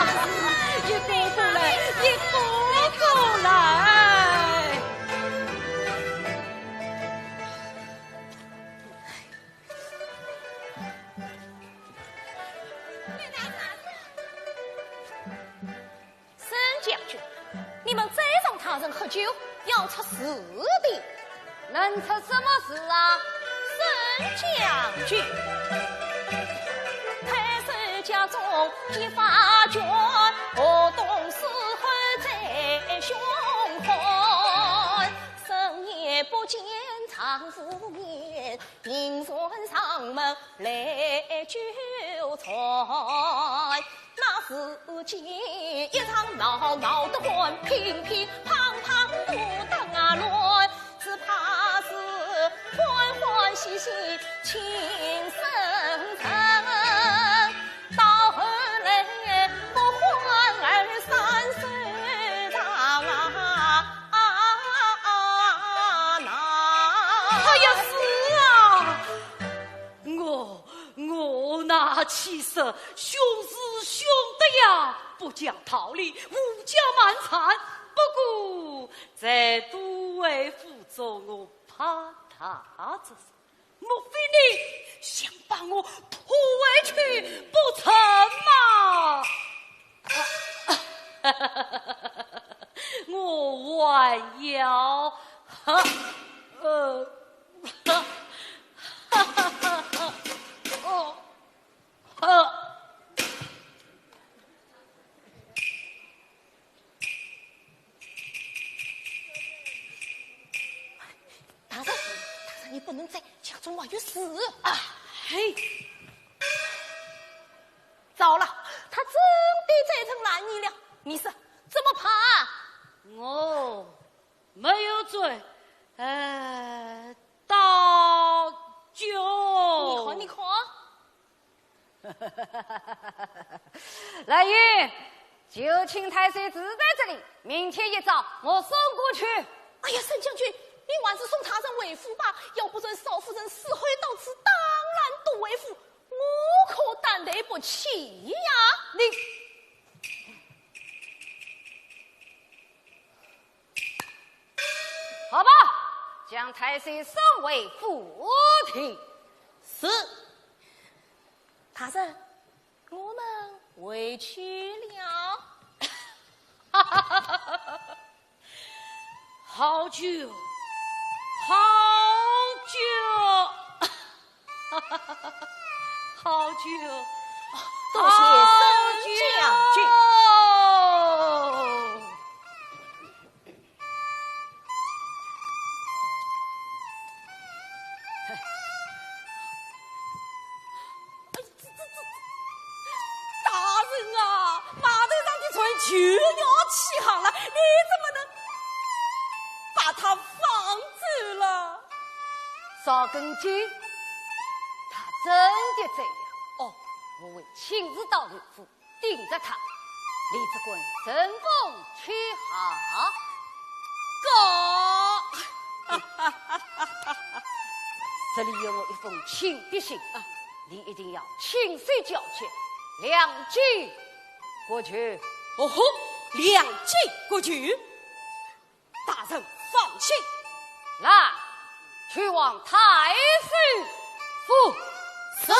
一个个来，一个个来。 沈将军，你们再让大人喝酒，要出事的。能出什么事啊？沈将军，太守家中揭发权，河东狮吼最凶悍，深夜不见丈夫面， 银船上门来救船。那时节一场闹闹得欢，乒乒乓乓不得啊乱，只怕是欢欢喜喜庆生辰。到后来不欢而散收场啊！啊啊啊！哎呀，是啊！ 我，我那气色凶是凶的呀，不讲道理，胡搅蛮缠。不过在都尉府中我怕他这事，莫非你想把我拖回去不成吗？我还要，哈，呃， 哦，呃。大人，大人，你不能在家中外有事啊！嘿，糟了，他真的醉成烂泥了。你说怎么办？我 没有醉，呃，倒酒。你看，你看。来人，就请太守住在这里，明天一早我送过去。哎呀，沈将军，你还是送大人回府吧，要不然少夫人狮吼到此，当然都尉府，我可担待不起呀。你 好吧，将太守送回府听。是。大人，我们回去了。好酒，好酒。 好酒，多谢沈啊，码头上的船就要起航了，你怎么能把它放走了？赵根基，他真的这样？哦，我会亲自到刘府，盯着他，李子官顺风去哈。哥，这里有我一封亲笔信，你一定要亲手交给梁京国舅。哦吼，梁京国舅，大人放心。来，去往太师府。是。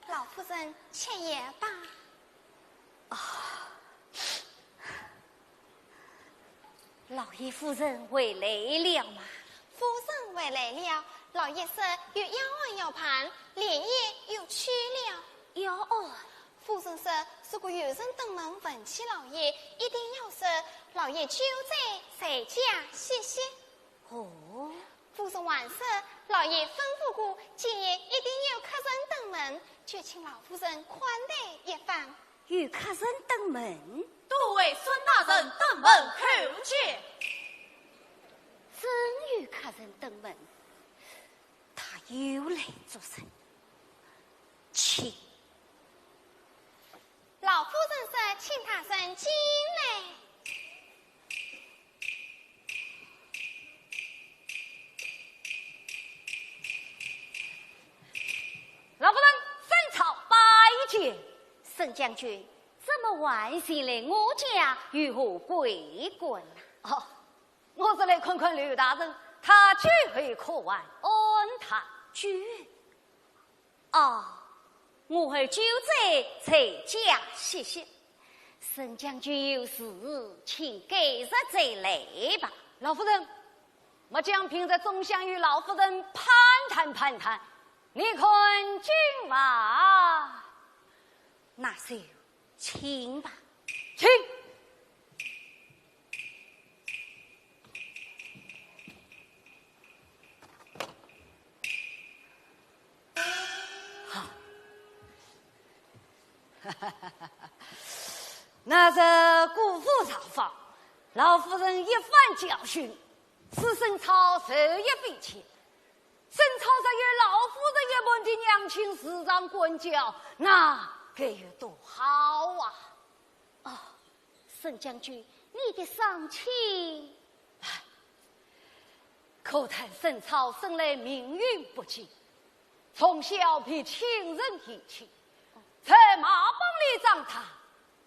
老夫人，请也罢。啊，老爷夫人回来了吗？夫人回来了，老爷说有要案要办，连夜又去了。要案？夫人说，如果有人登门问起老爷，一定要说老爷酒醉，在家歇息。哦。夫人还说，老爷吩咐过，今夜一定有客人登门，就请老夫人宽待一番。有客人登门？都为孙大人登门叩见。真有客人登门，他又来作甚？请。老夫人说，请大人进来。老夫人，沈操拜见。沈将军，怎么还前来我家，有何贵干呐？哦，我是来看看刘大人，他酒后可还安泰？酒……哦，我儿酒醉，在家歇息。沈将军有事，请改日再来吧。老夫人，末将平日总想与老夫人攀谈攀谈，你看今晚……那就请吧。请。 哈，那是姑父上访，老夫人一番教训，使沈操受益匪浅。沈操若有老夫人一般的娘亲时常管教，那该有多好啊！哦，沈将军，你的伤情……唉， 可叹沈操生来命运不济，从小被亲人遗弃，在马帮里长大，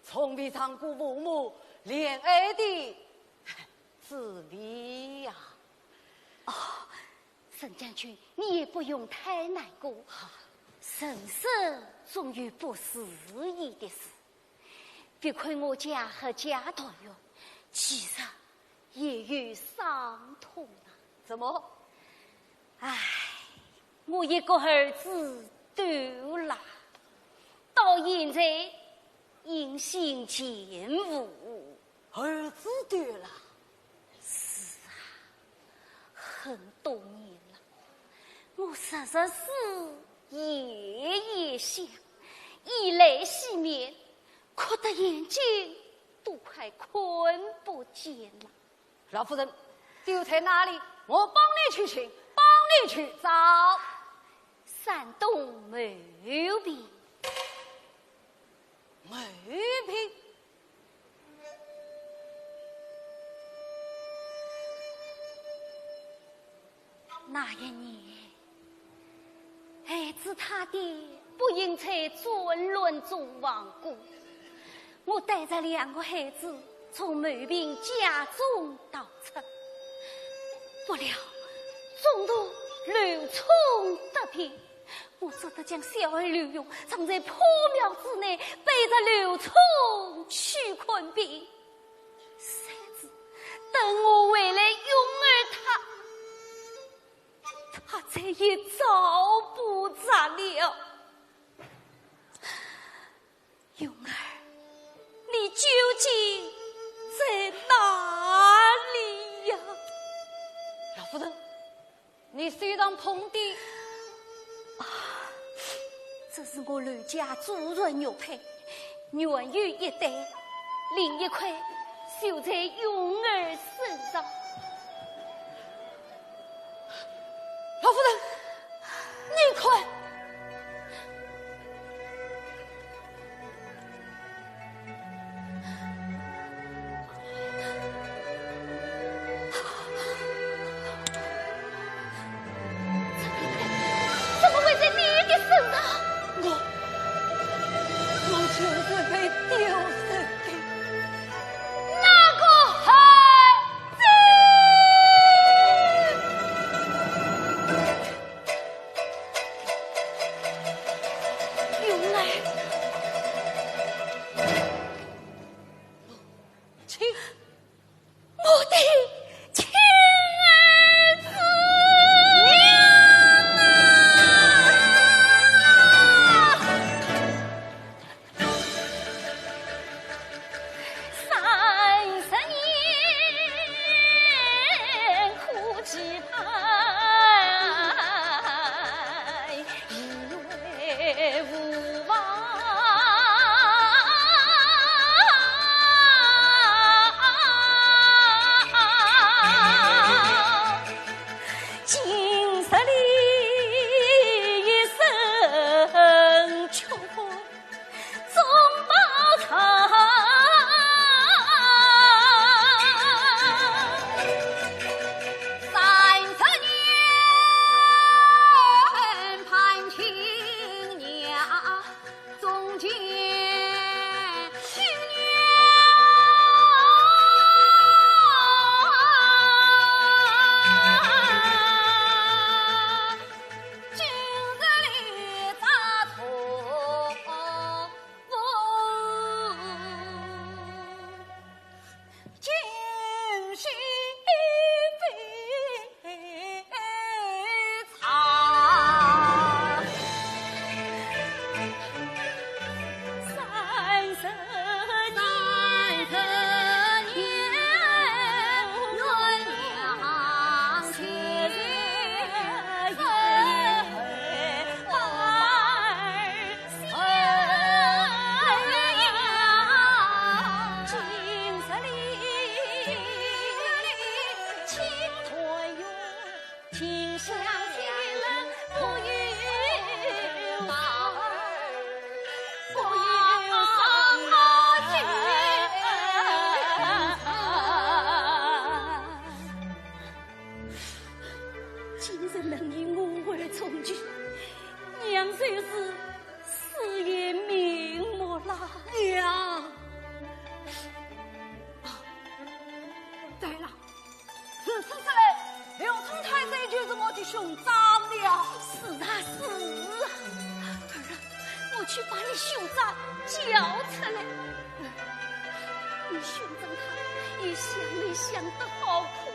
从未尝过父母怜爱的滋味呀。哦，沈将军，你也不用太难过。人生总有不如意的事。 别看我家阖家团圆，其实也有伤痛啊。怎么？唉，我一个儿子断了，到现在音信全无。儿子断了？是啊，很多年了，我日日思，夜夜想，以泪洗面， 哭得眼睛都快看不见了。老夫人，丢在哪里？我帮你去寻，帮你去找。山东牟平。牟平？那一年，孩子他爹不幸在战乱中亡故，我带着两个孩子从某平家中逃出，不料中途刘聪得病，我只得将小儿刘勇藏在破庙之内，背着刘聪去看病。谁知等我回来，勇儿他，他再也找不着了。勇儿，你究竟在哪里呀？老夫人，你手上捧的……啊，这是我刘家祖传玉佩，原有一对，另一块绣在勇儿身上。老夫人，你看。 怎么会在你的身上？我，我就是被丢失的那个孩子。原来，母亲。 我的亲儿子。娘啊！三十年苦期盼， 今日能与我儿重聚，娘就是死也瞑目啦。娘！啊，对了，如此说来，刘聪太岁就是我的兄长了。是啊，是啊。儿啊，我去把你兄长叫出来。你兄长他也想你想得好苦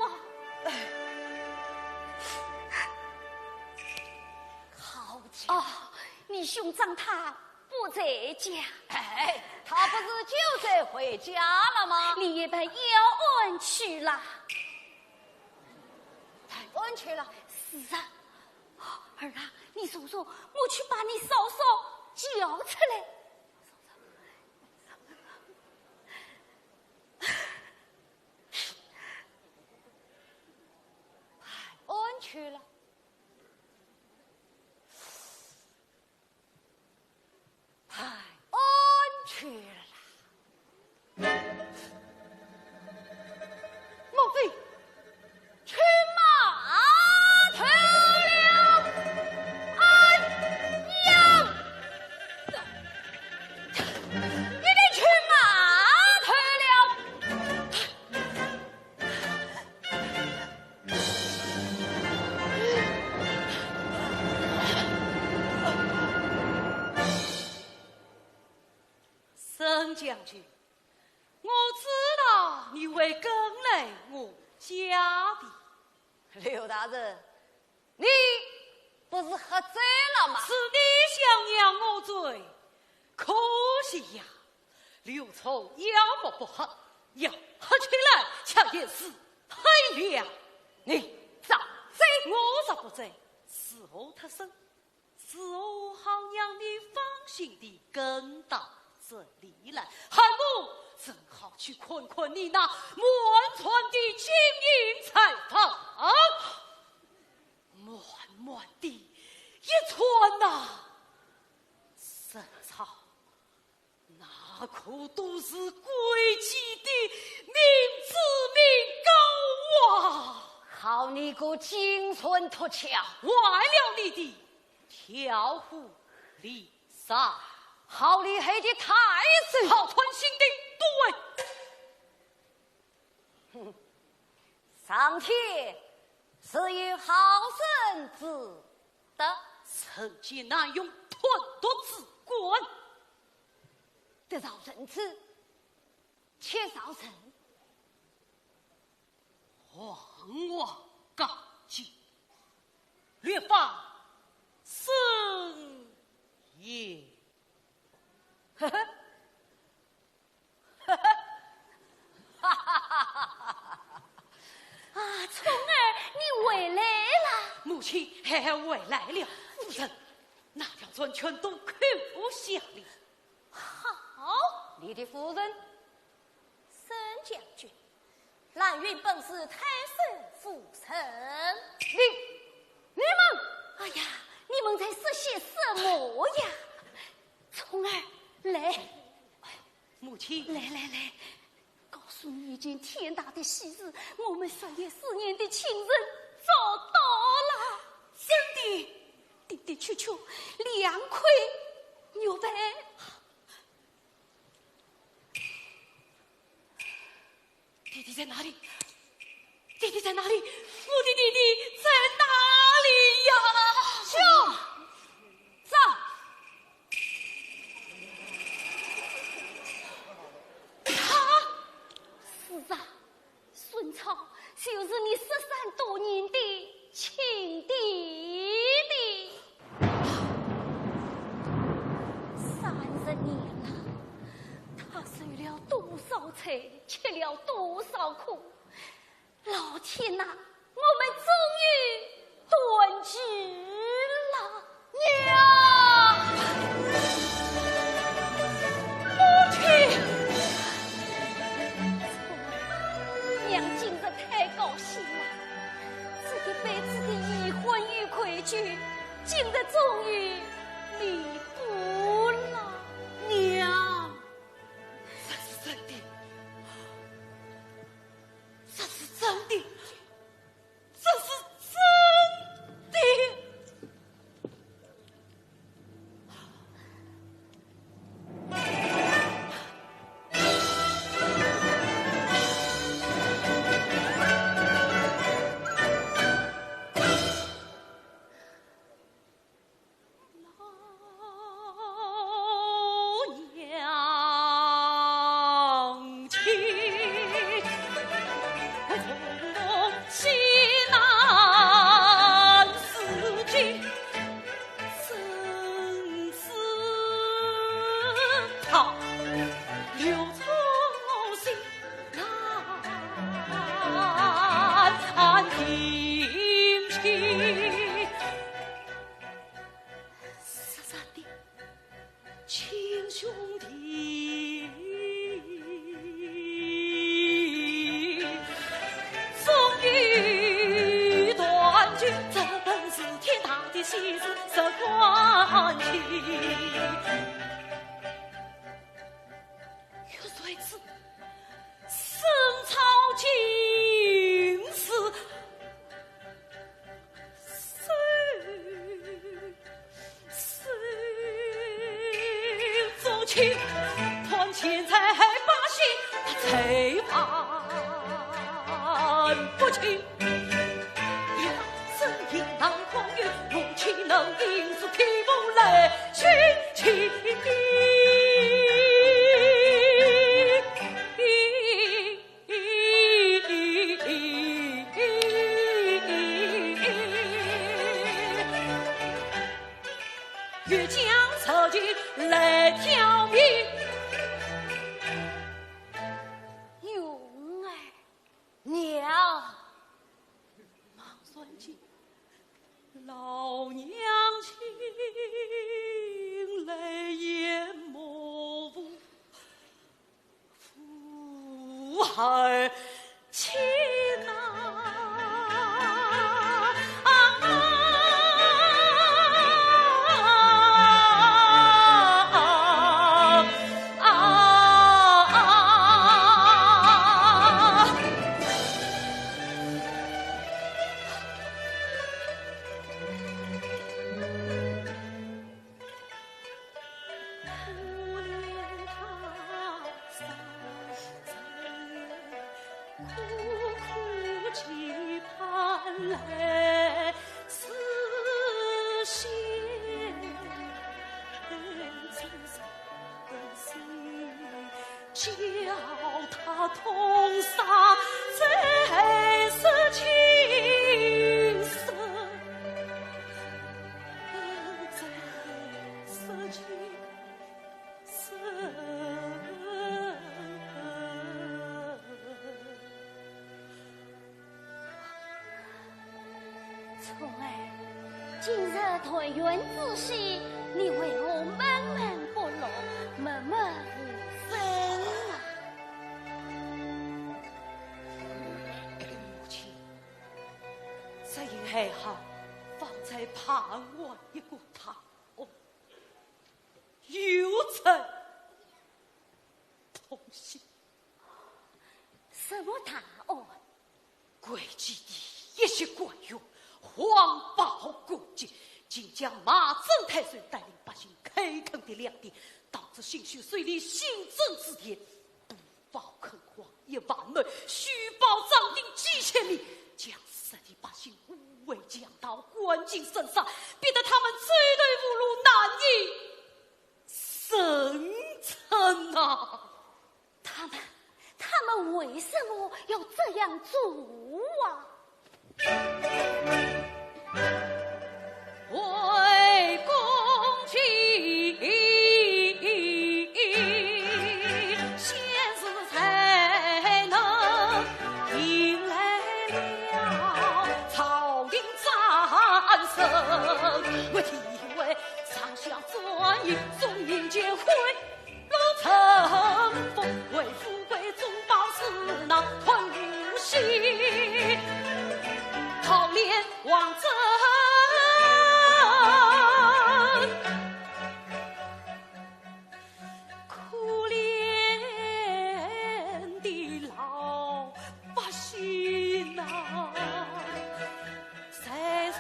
啊。 好极。哦，你兄长他不在家。哎，他不是就在回家了吗？你也办要安去了。办安去了？是啊。儿啊，你说说，我去把你嫂嫂叫出来。办安去了。 办安去了。莫非去码头了？哎！将军，我知道你会跟来我家的。刘大人，你不是喝醉了吗？是你想让我醉，可惜呀，刘聪要么不喝，要喝起来却也是醉了。你张嘴！我若不醉，如何脱身？ 如何好让你放心地跟到这里来？还不正好去看看你那满船的金银财宝，满满的一船呐，深藏，那可都是贵气的民脂民膏啊！好你个金唇脱壳，坏了你的 调虎离山。好厉害的太守！好专心的对。哼，上天自有好生之德。人杰难容贪毒之官。得饶人处，且饶人。 皇王告急，略放生也。呵呵，呵呵，哈哈哈哈哈！啊，聪儿，你回来了。母亲，孩儿回来了。夫人，那条船全都扣下了。好，你的夫人？沈将军， 蓝云本是太守夫人。你，你们，哎呀，你们在说些什么呀？聪儿，来。母亲。来来来，告诉你一件天大的喜事，我们十月思念的亲人找到了。真的？的的确确，两块玉佩。 弟弟在哪里？弟弟在哪里？我的弟弟在哪里呀？兄，走。他？是啊，孙超就是你失散多年的亲弟弟。 三十年了，他受了多少罪，吃了多少苦，老天呐，我们终于团聚了。娘！母亲！娘今日太高兴了，这一辈子的遗憾与愧疚， 今日终于弥补了。娘，这是真的，这是真的，这是真的。来挑明。云儿，娘。忙算起，老娘亲，泪眼模糊。 父儿亲呐。叫他痛杀最是情深，最是情深。钏儿，今日团圆之喜，你为何闷闷不乐，默默无声啊？母亲，只因孩儿方才办完一个大案，有罪 痛心。什么大案？贵己第一席官员，谎报国籍，竟将马震太守带领百姓开垦的粮田，当着兴许水利新政之典，不报坑荒一万亩，虚报涨丁几千米，将失地百姓五味强盗赶尽山杀，逼得他们走投无路，难以生存呐。 他们，他们为什么要这样做啊？为公计，先是才能迎来了朝廷战神，为地位上下专一，忠义节惠 路成佛，为富贵中饱私囊，贪污戏，讨怜王政，可怜的老百姓啊。 谁人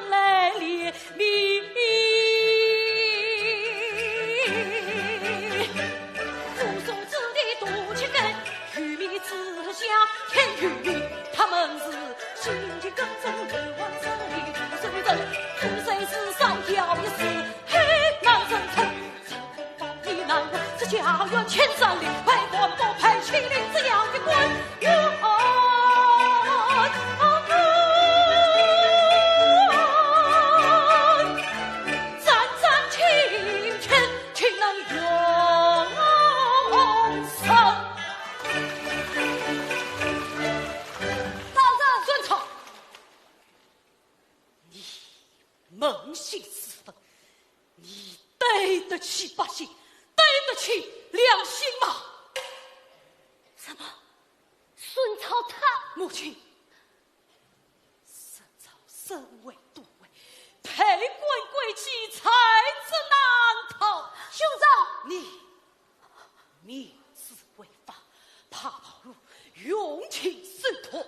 来怜悯？武松子弟多缺根，愚民之下添愚民。他们是辛勤耕种，流亡山里渡水人。富贵之上要一死，很难生存。 这家园千山林，百官不配欺凌这样的官员。战战兢兢，岂能容身？老子孙超，你 扪心自问，你对得起百姓，对得起良心吗？什么？孙超他……母亲，孙超身为都尉，配官归计，才子难逃。兄长！你 明知违法，爬跑路，用情手段，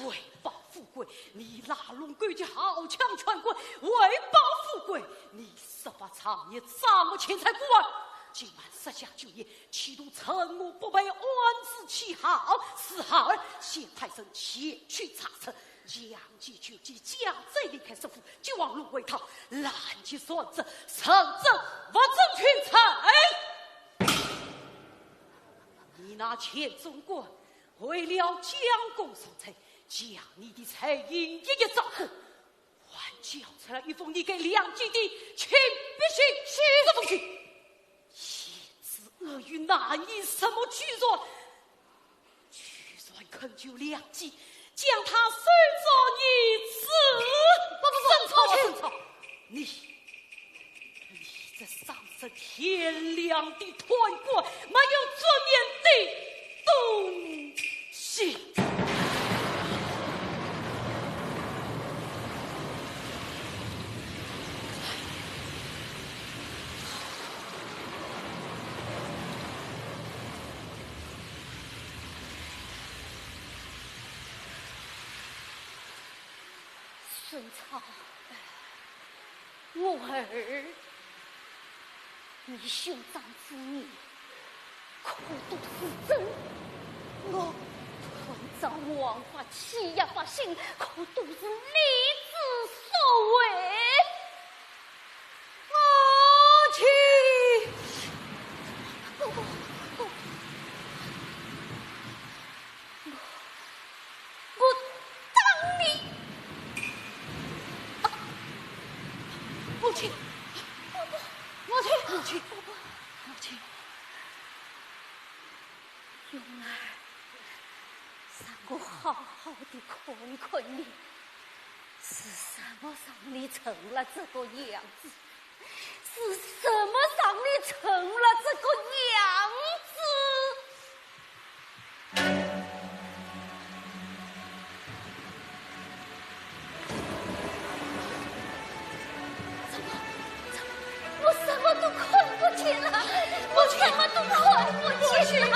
为报富贵，你拉拢狗急豪强权贵，为报富贵，你设法藏匿赃物钱财。孤儿，今晚设下酒宴，企图趁我不备，暗自起好。是孩儿，先派人前去查实，将 其举起，将贼离开首府，就往龙回逃，拦截船只，成真物证全在。你那黔中官为了将功赎罪，将你的罪行一一招供，还交出来一封你给梁冀的亲笔信。是。这封信，言之恶语，难以什么举传，举传恳求梁冀将他收作义子。不不不，沈草，沈草，你，你这伤 这天良的贪官，没有尊严的东西。沈草，我儿，你兄长之言，可都是真？我？断章王法欺压百姓，可都是你之所为？母亲！不不不，我 我打你！啊，母亲，不不，母亲，母亲，不不，母亲。蓉儿，让我好好地看一看你，是什么让你成了这个样子？ 是什么让你成了这个样子？怎么，怎么，我什么都看不见了，我什么都看不见了，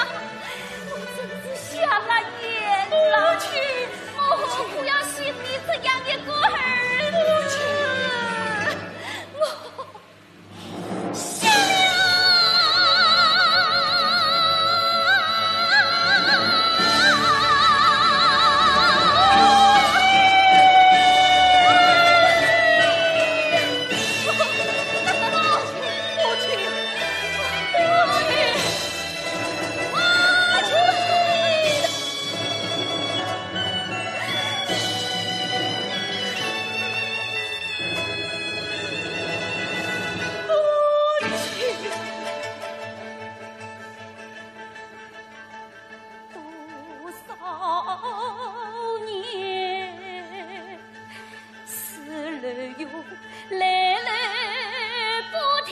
我真是瞎了眼了。母亲，我何苦要信你这样一个儿子？母亲。 我 多少年，思儿又来来不停。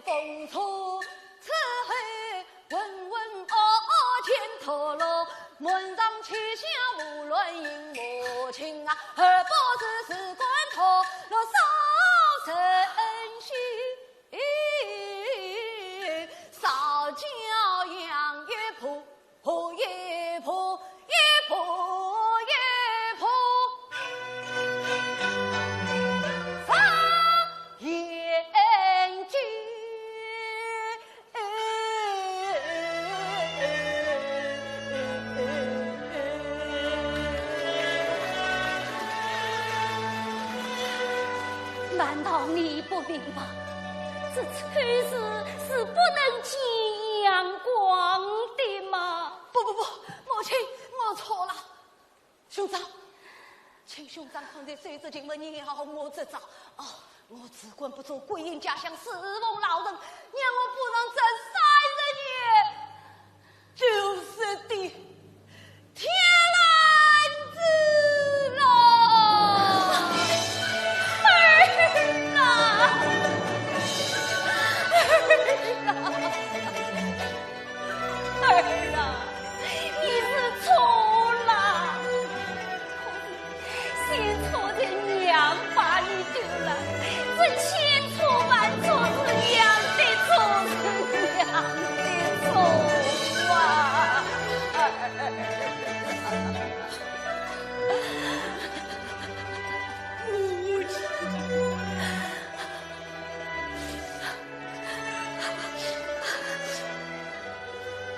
风车，此后浑浑噩噩见头落，门上七下胡乱应母亲啊，二不是事关头落少人心，少教养一步。 破一破，一破一破，上眼睛。难道你不明白，这丑事是不能见阳光的吗？ 不不不，母亲，我错了。兄长，请兄长看在手之情分，饶我这遭。哦，我自管不足，归隐家乡，侍奉老人，让我不上这三十年，就是的，天烂子了。儿啊，儿啊！ 儿啊，你是错了，可是先错在娘把你丢了，这千错万错是娘的错，是娘的错啊！母亲。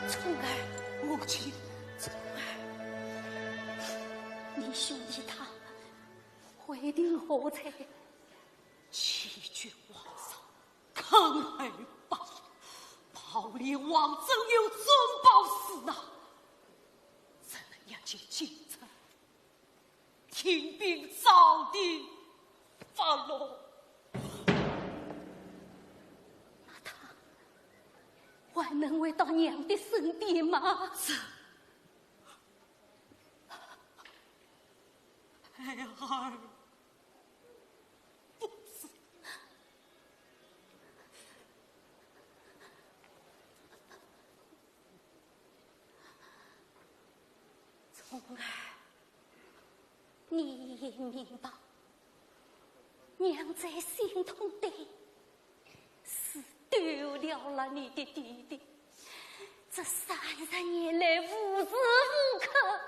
聪儿，母亲。聪儿，你兄弟他会定何罪？欺君罔上，坑害百姓，暴力王政有忠报私呐，怎能让其进城？ 听凭朝廷发落。那他还能回到娘的身边吗？这，孩儿不知。 聪儿，你也明白，娘最心痛的是丢掉了你的弟弟。这三十年来无时无刻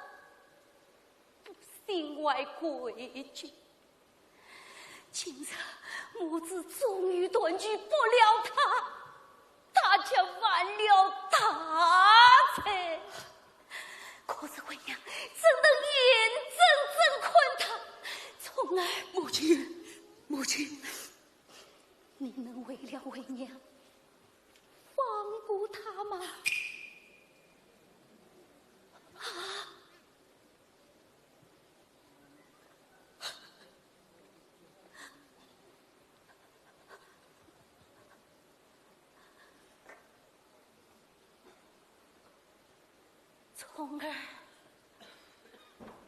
不心怀愧疚。 今日母子终于团聚，不料他，他却犯了大罪。可是为娘怎能眼睁睁看他？聪儿，母亲，母亲，你能为了为娘放过他吗？啊！ 聪儿，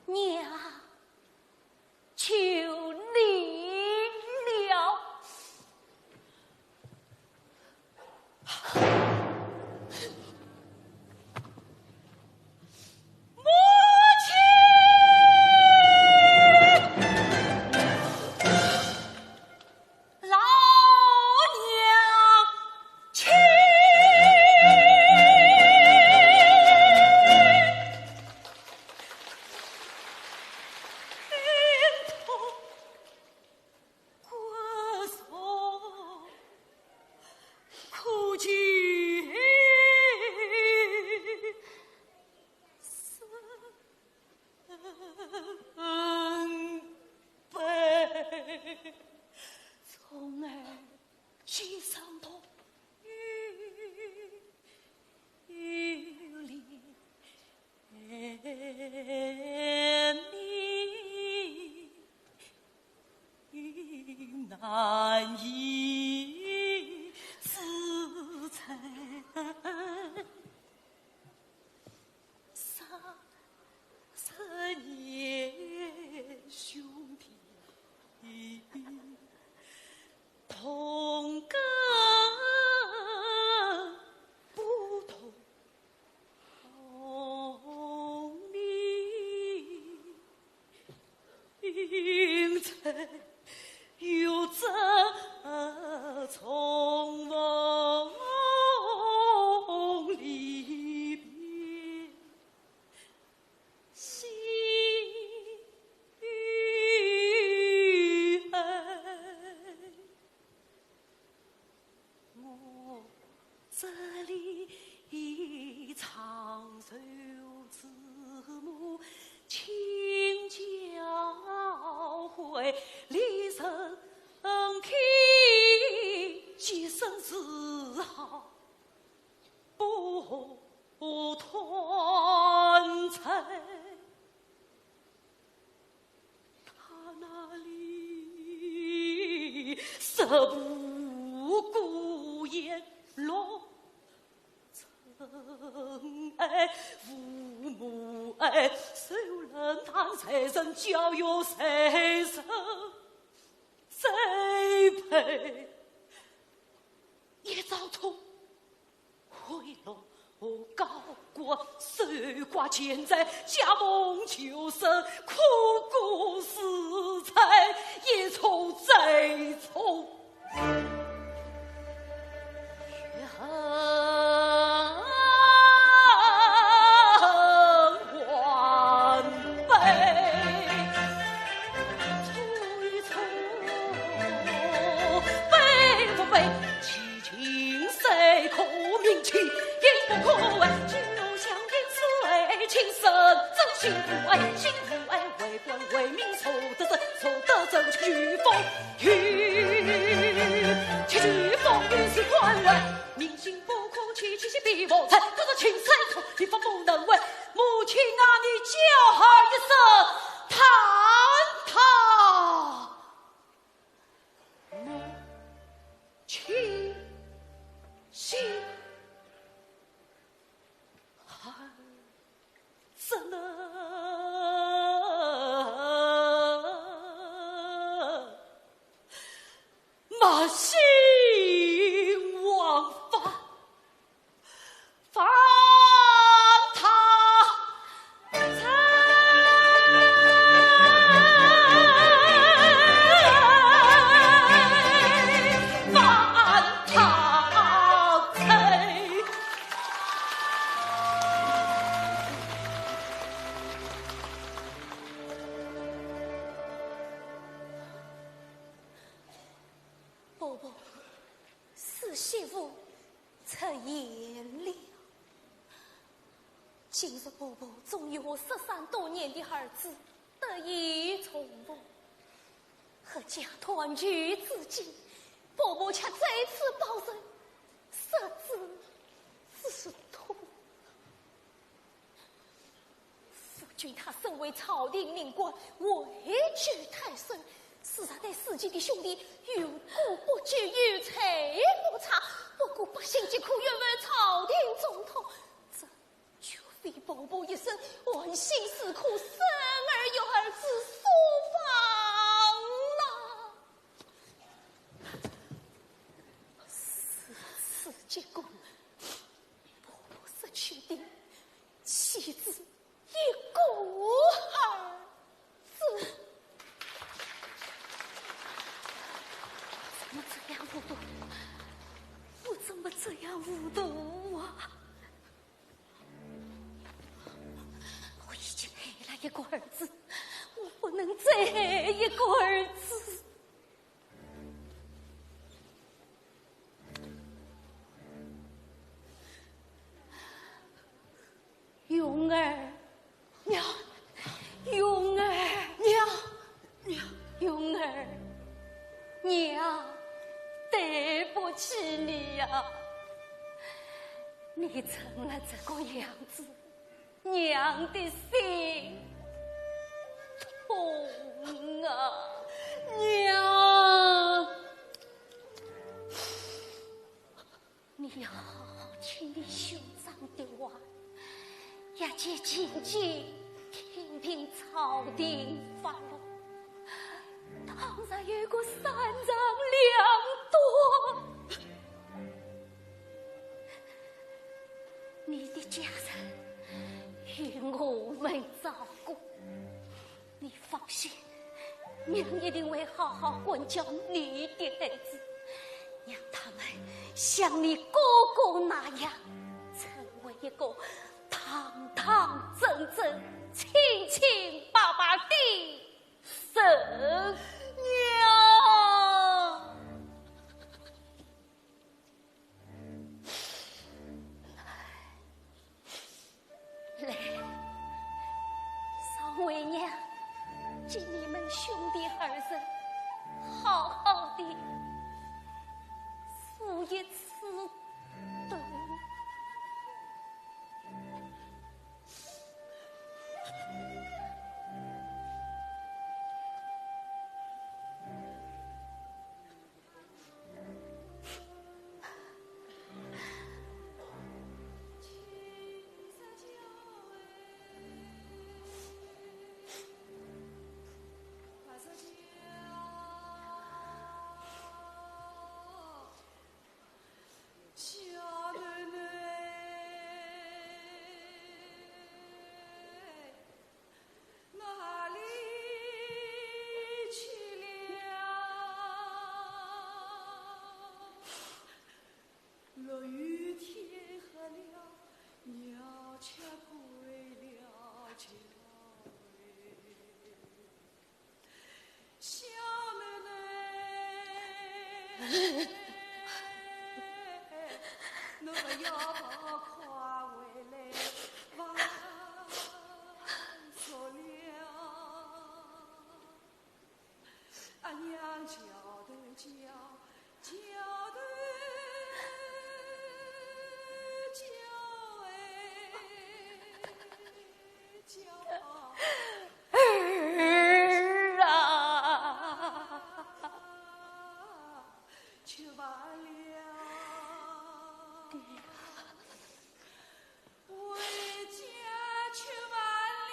娘求你了。 母亲，老娘亲。这里长寿之母，请教会李仁卿洁身自好，不断罪。 他那里食不过言落，真爱父母爱，受冷淡谁人教育谁人栽培。 一朝痛，回落高官，守寡欠债，家梦旧生，苦苦思在，一错再错。母亲啊，你叫孩儿一声，他，他母亲心，孩儿怎能 没心王法，犯他罪，犯他罪。 伯伯，是媳妇出言了。今日伯伯终于和失散多年的儿子得以重逢，阖家团聚之际，伯伯却再次暴瘦，失子之痛。 夫君他身为朝廷命官，位居太守，时常对自己的兄弟有过不及，有才不差，不顾百姓疾苦，愿为朝廷中痛，这绝非伯伯一生安心之苦，生儿育儿之所望啊！如此结果，伯伯失去的 岂止一个儿子。怎么这样糊涂？我怎么这样糊涂啊？我已经害了一个儿子，我不能再害一个儿子。 蓉儿，娘，蓉儿，娘，娘，蓉儿，娘，对不起你呀，你成了这个样子，娘的心痛啊，娘。 你要好好清理兄长的碗，也去清清，听听朝廷发落。倘若有个三长两短，你的家人由我们照顾。 你放心，娘一定会好好管教你的孩子，让他们像你哥哥那样，成为一个堂堂正正、清清白白的人。娘！此等。 小囡囡，哪里去了？落雨天黑了，鸟却归了家。 小囡囡，侬要快回来，晚着了。阿娘叫头叫， 叫头叫哎，叫。儿啊！吃饭了。爹。 回家吃饭了。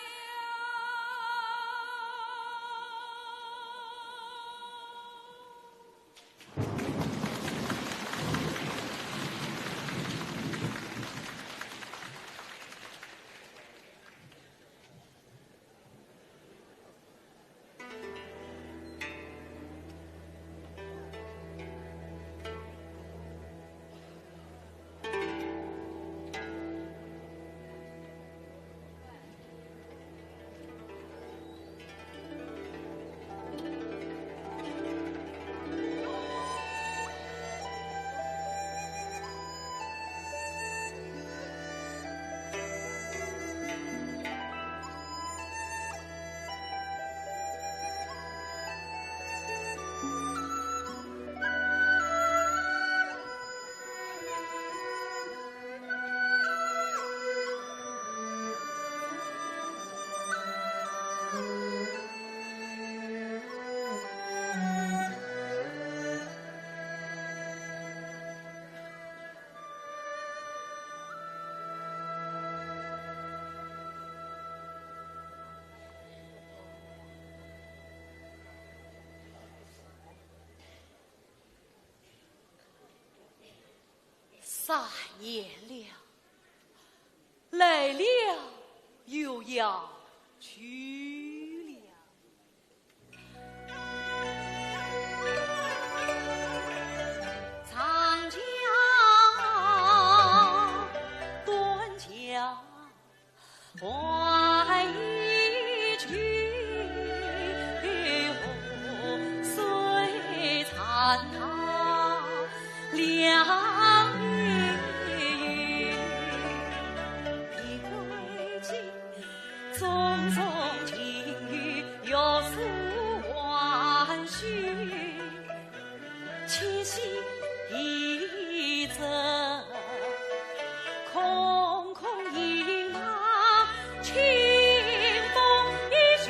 三年了，来了又要去了。长江短江 换一句，水参他两语。一个情，匆匆情雨欲速还休。 清溪一则，空空一马，清风一去，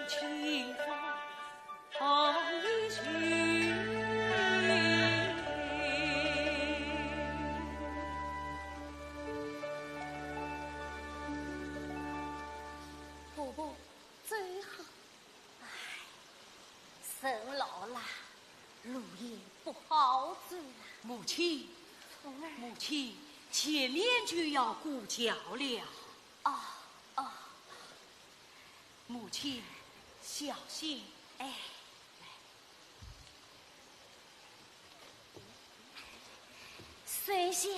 清风一去。婆婆，走好。 唉，人老了，路也不好走了。母亲，从儿。母亲，前面就要过桥了。哦，哦。母亲，小心。哎。来。 水下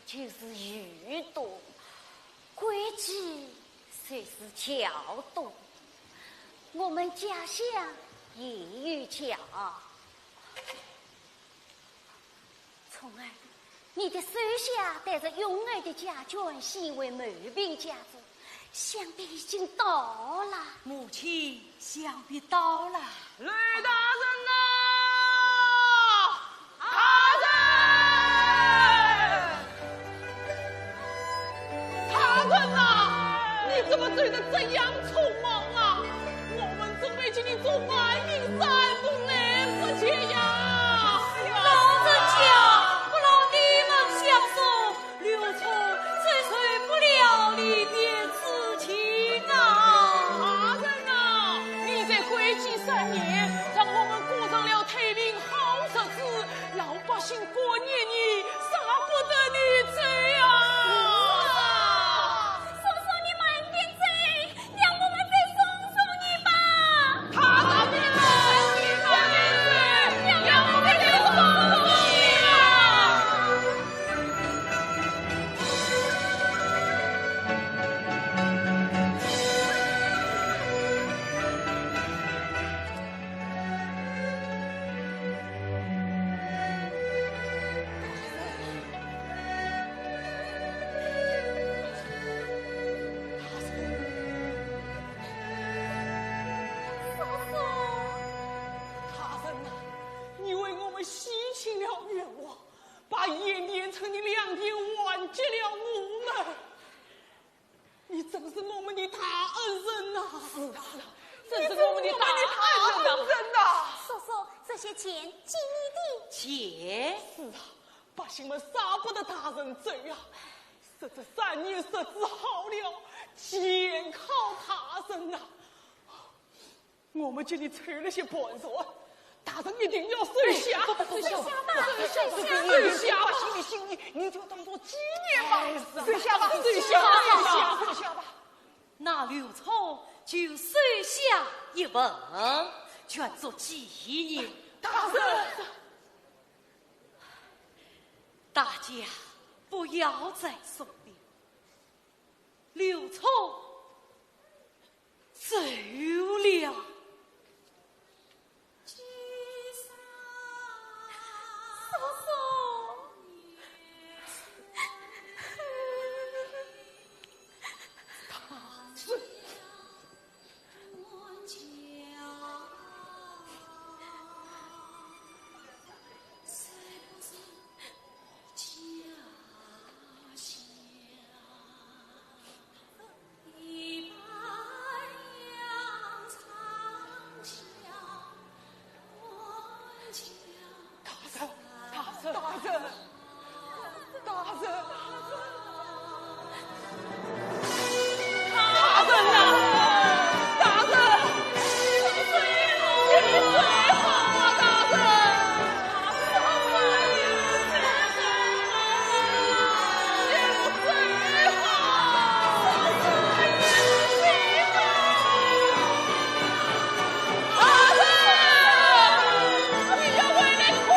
就是鱼肚，归期就是桥肚。我们家乡也有桥。聪儿，你的手下带着云儿的家眷，先回某平家住，想必已经到了。母亲，想必到了。雷大人啊！过年呢，舍不得你走呀。叔叔，你慢点走，让我们再送送你吧。他让你走，你慢点走，让我们再送送你吧。大人呐，你为我们洗清了冤枉，把盐田村的良田还给了我们。 你真是我们的大恩人呐！是啊，是啊，真是我们的大恩人呐！叔叔，这些钱给你的。钱？是啊，百姓们舍不得大人走呀，说这三年日子好了，全靠大人呐。 我们给你凑了些盘缠，大人一定要收下。哎，不，不，收下吧，收下吧，收下吧。收下吧。百姓的心意，你就当做纪念吧。哎，是啊。收下吧，收下吧，收下吧，收下吧。那刘聪就收下一份，全作纪念。大人。大家不要再说了。刘聪 走了。叔叔。大人，大人，大人，大人。 大人呐，大人，你们最好啊，大人！你们最好！大人！你要回来看我！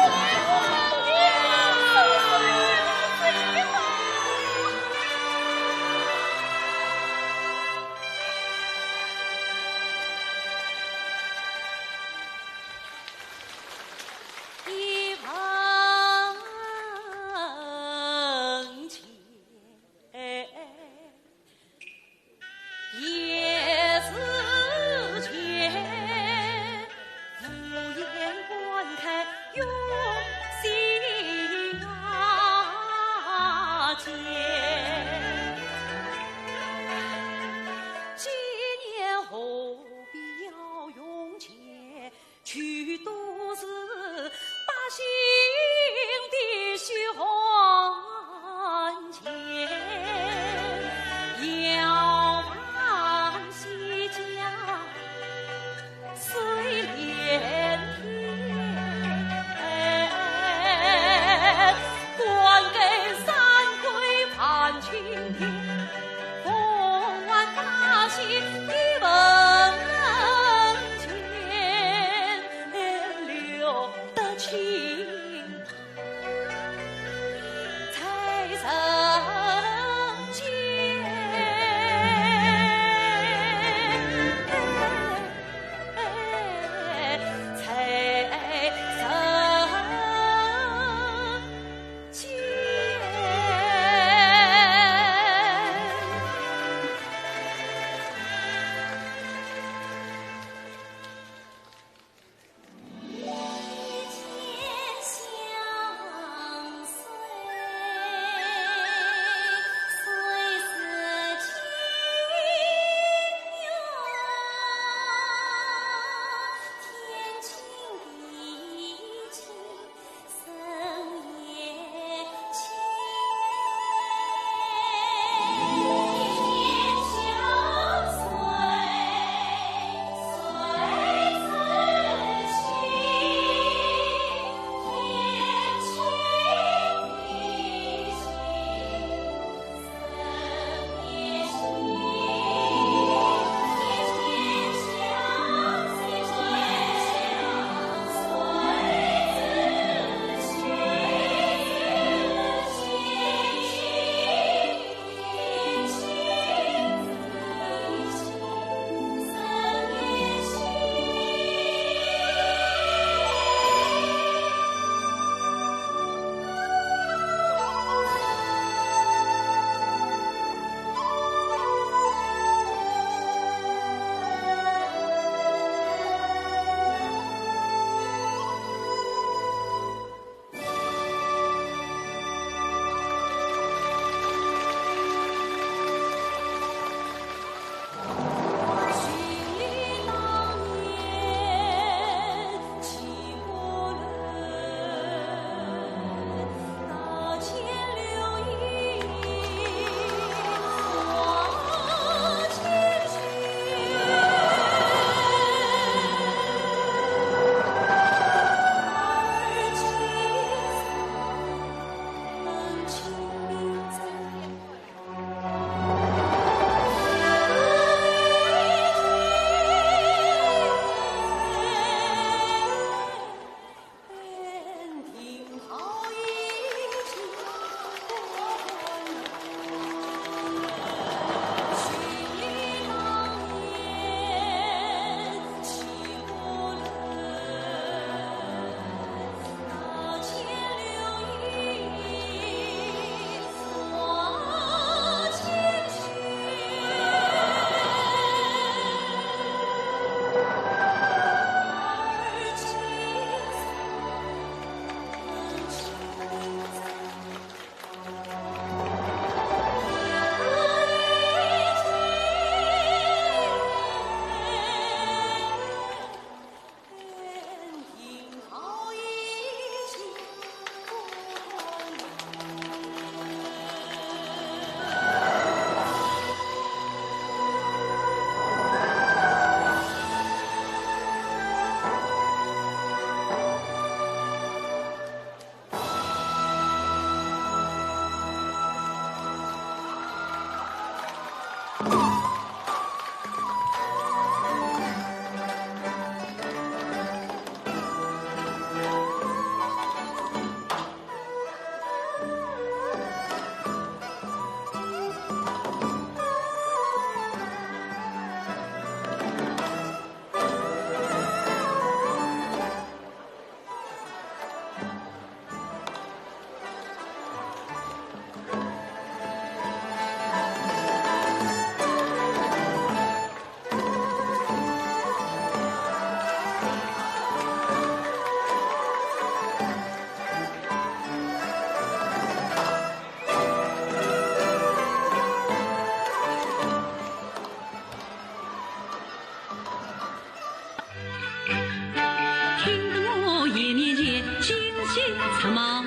听得我一年前惊心出毛，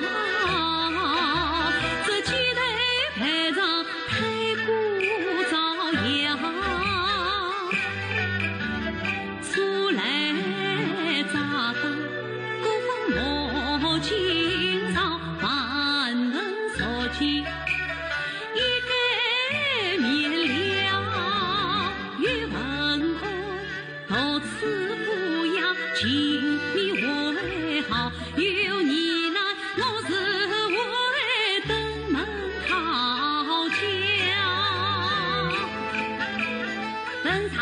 这街头排场太过招摇。素来扎得各方莫惊扰，万人所见一改面了。有文官 到此府衙，请你为好，有你来，我是为登门讨教。本朝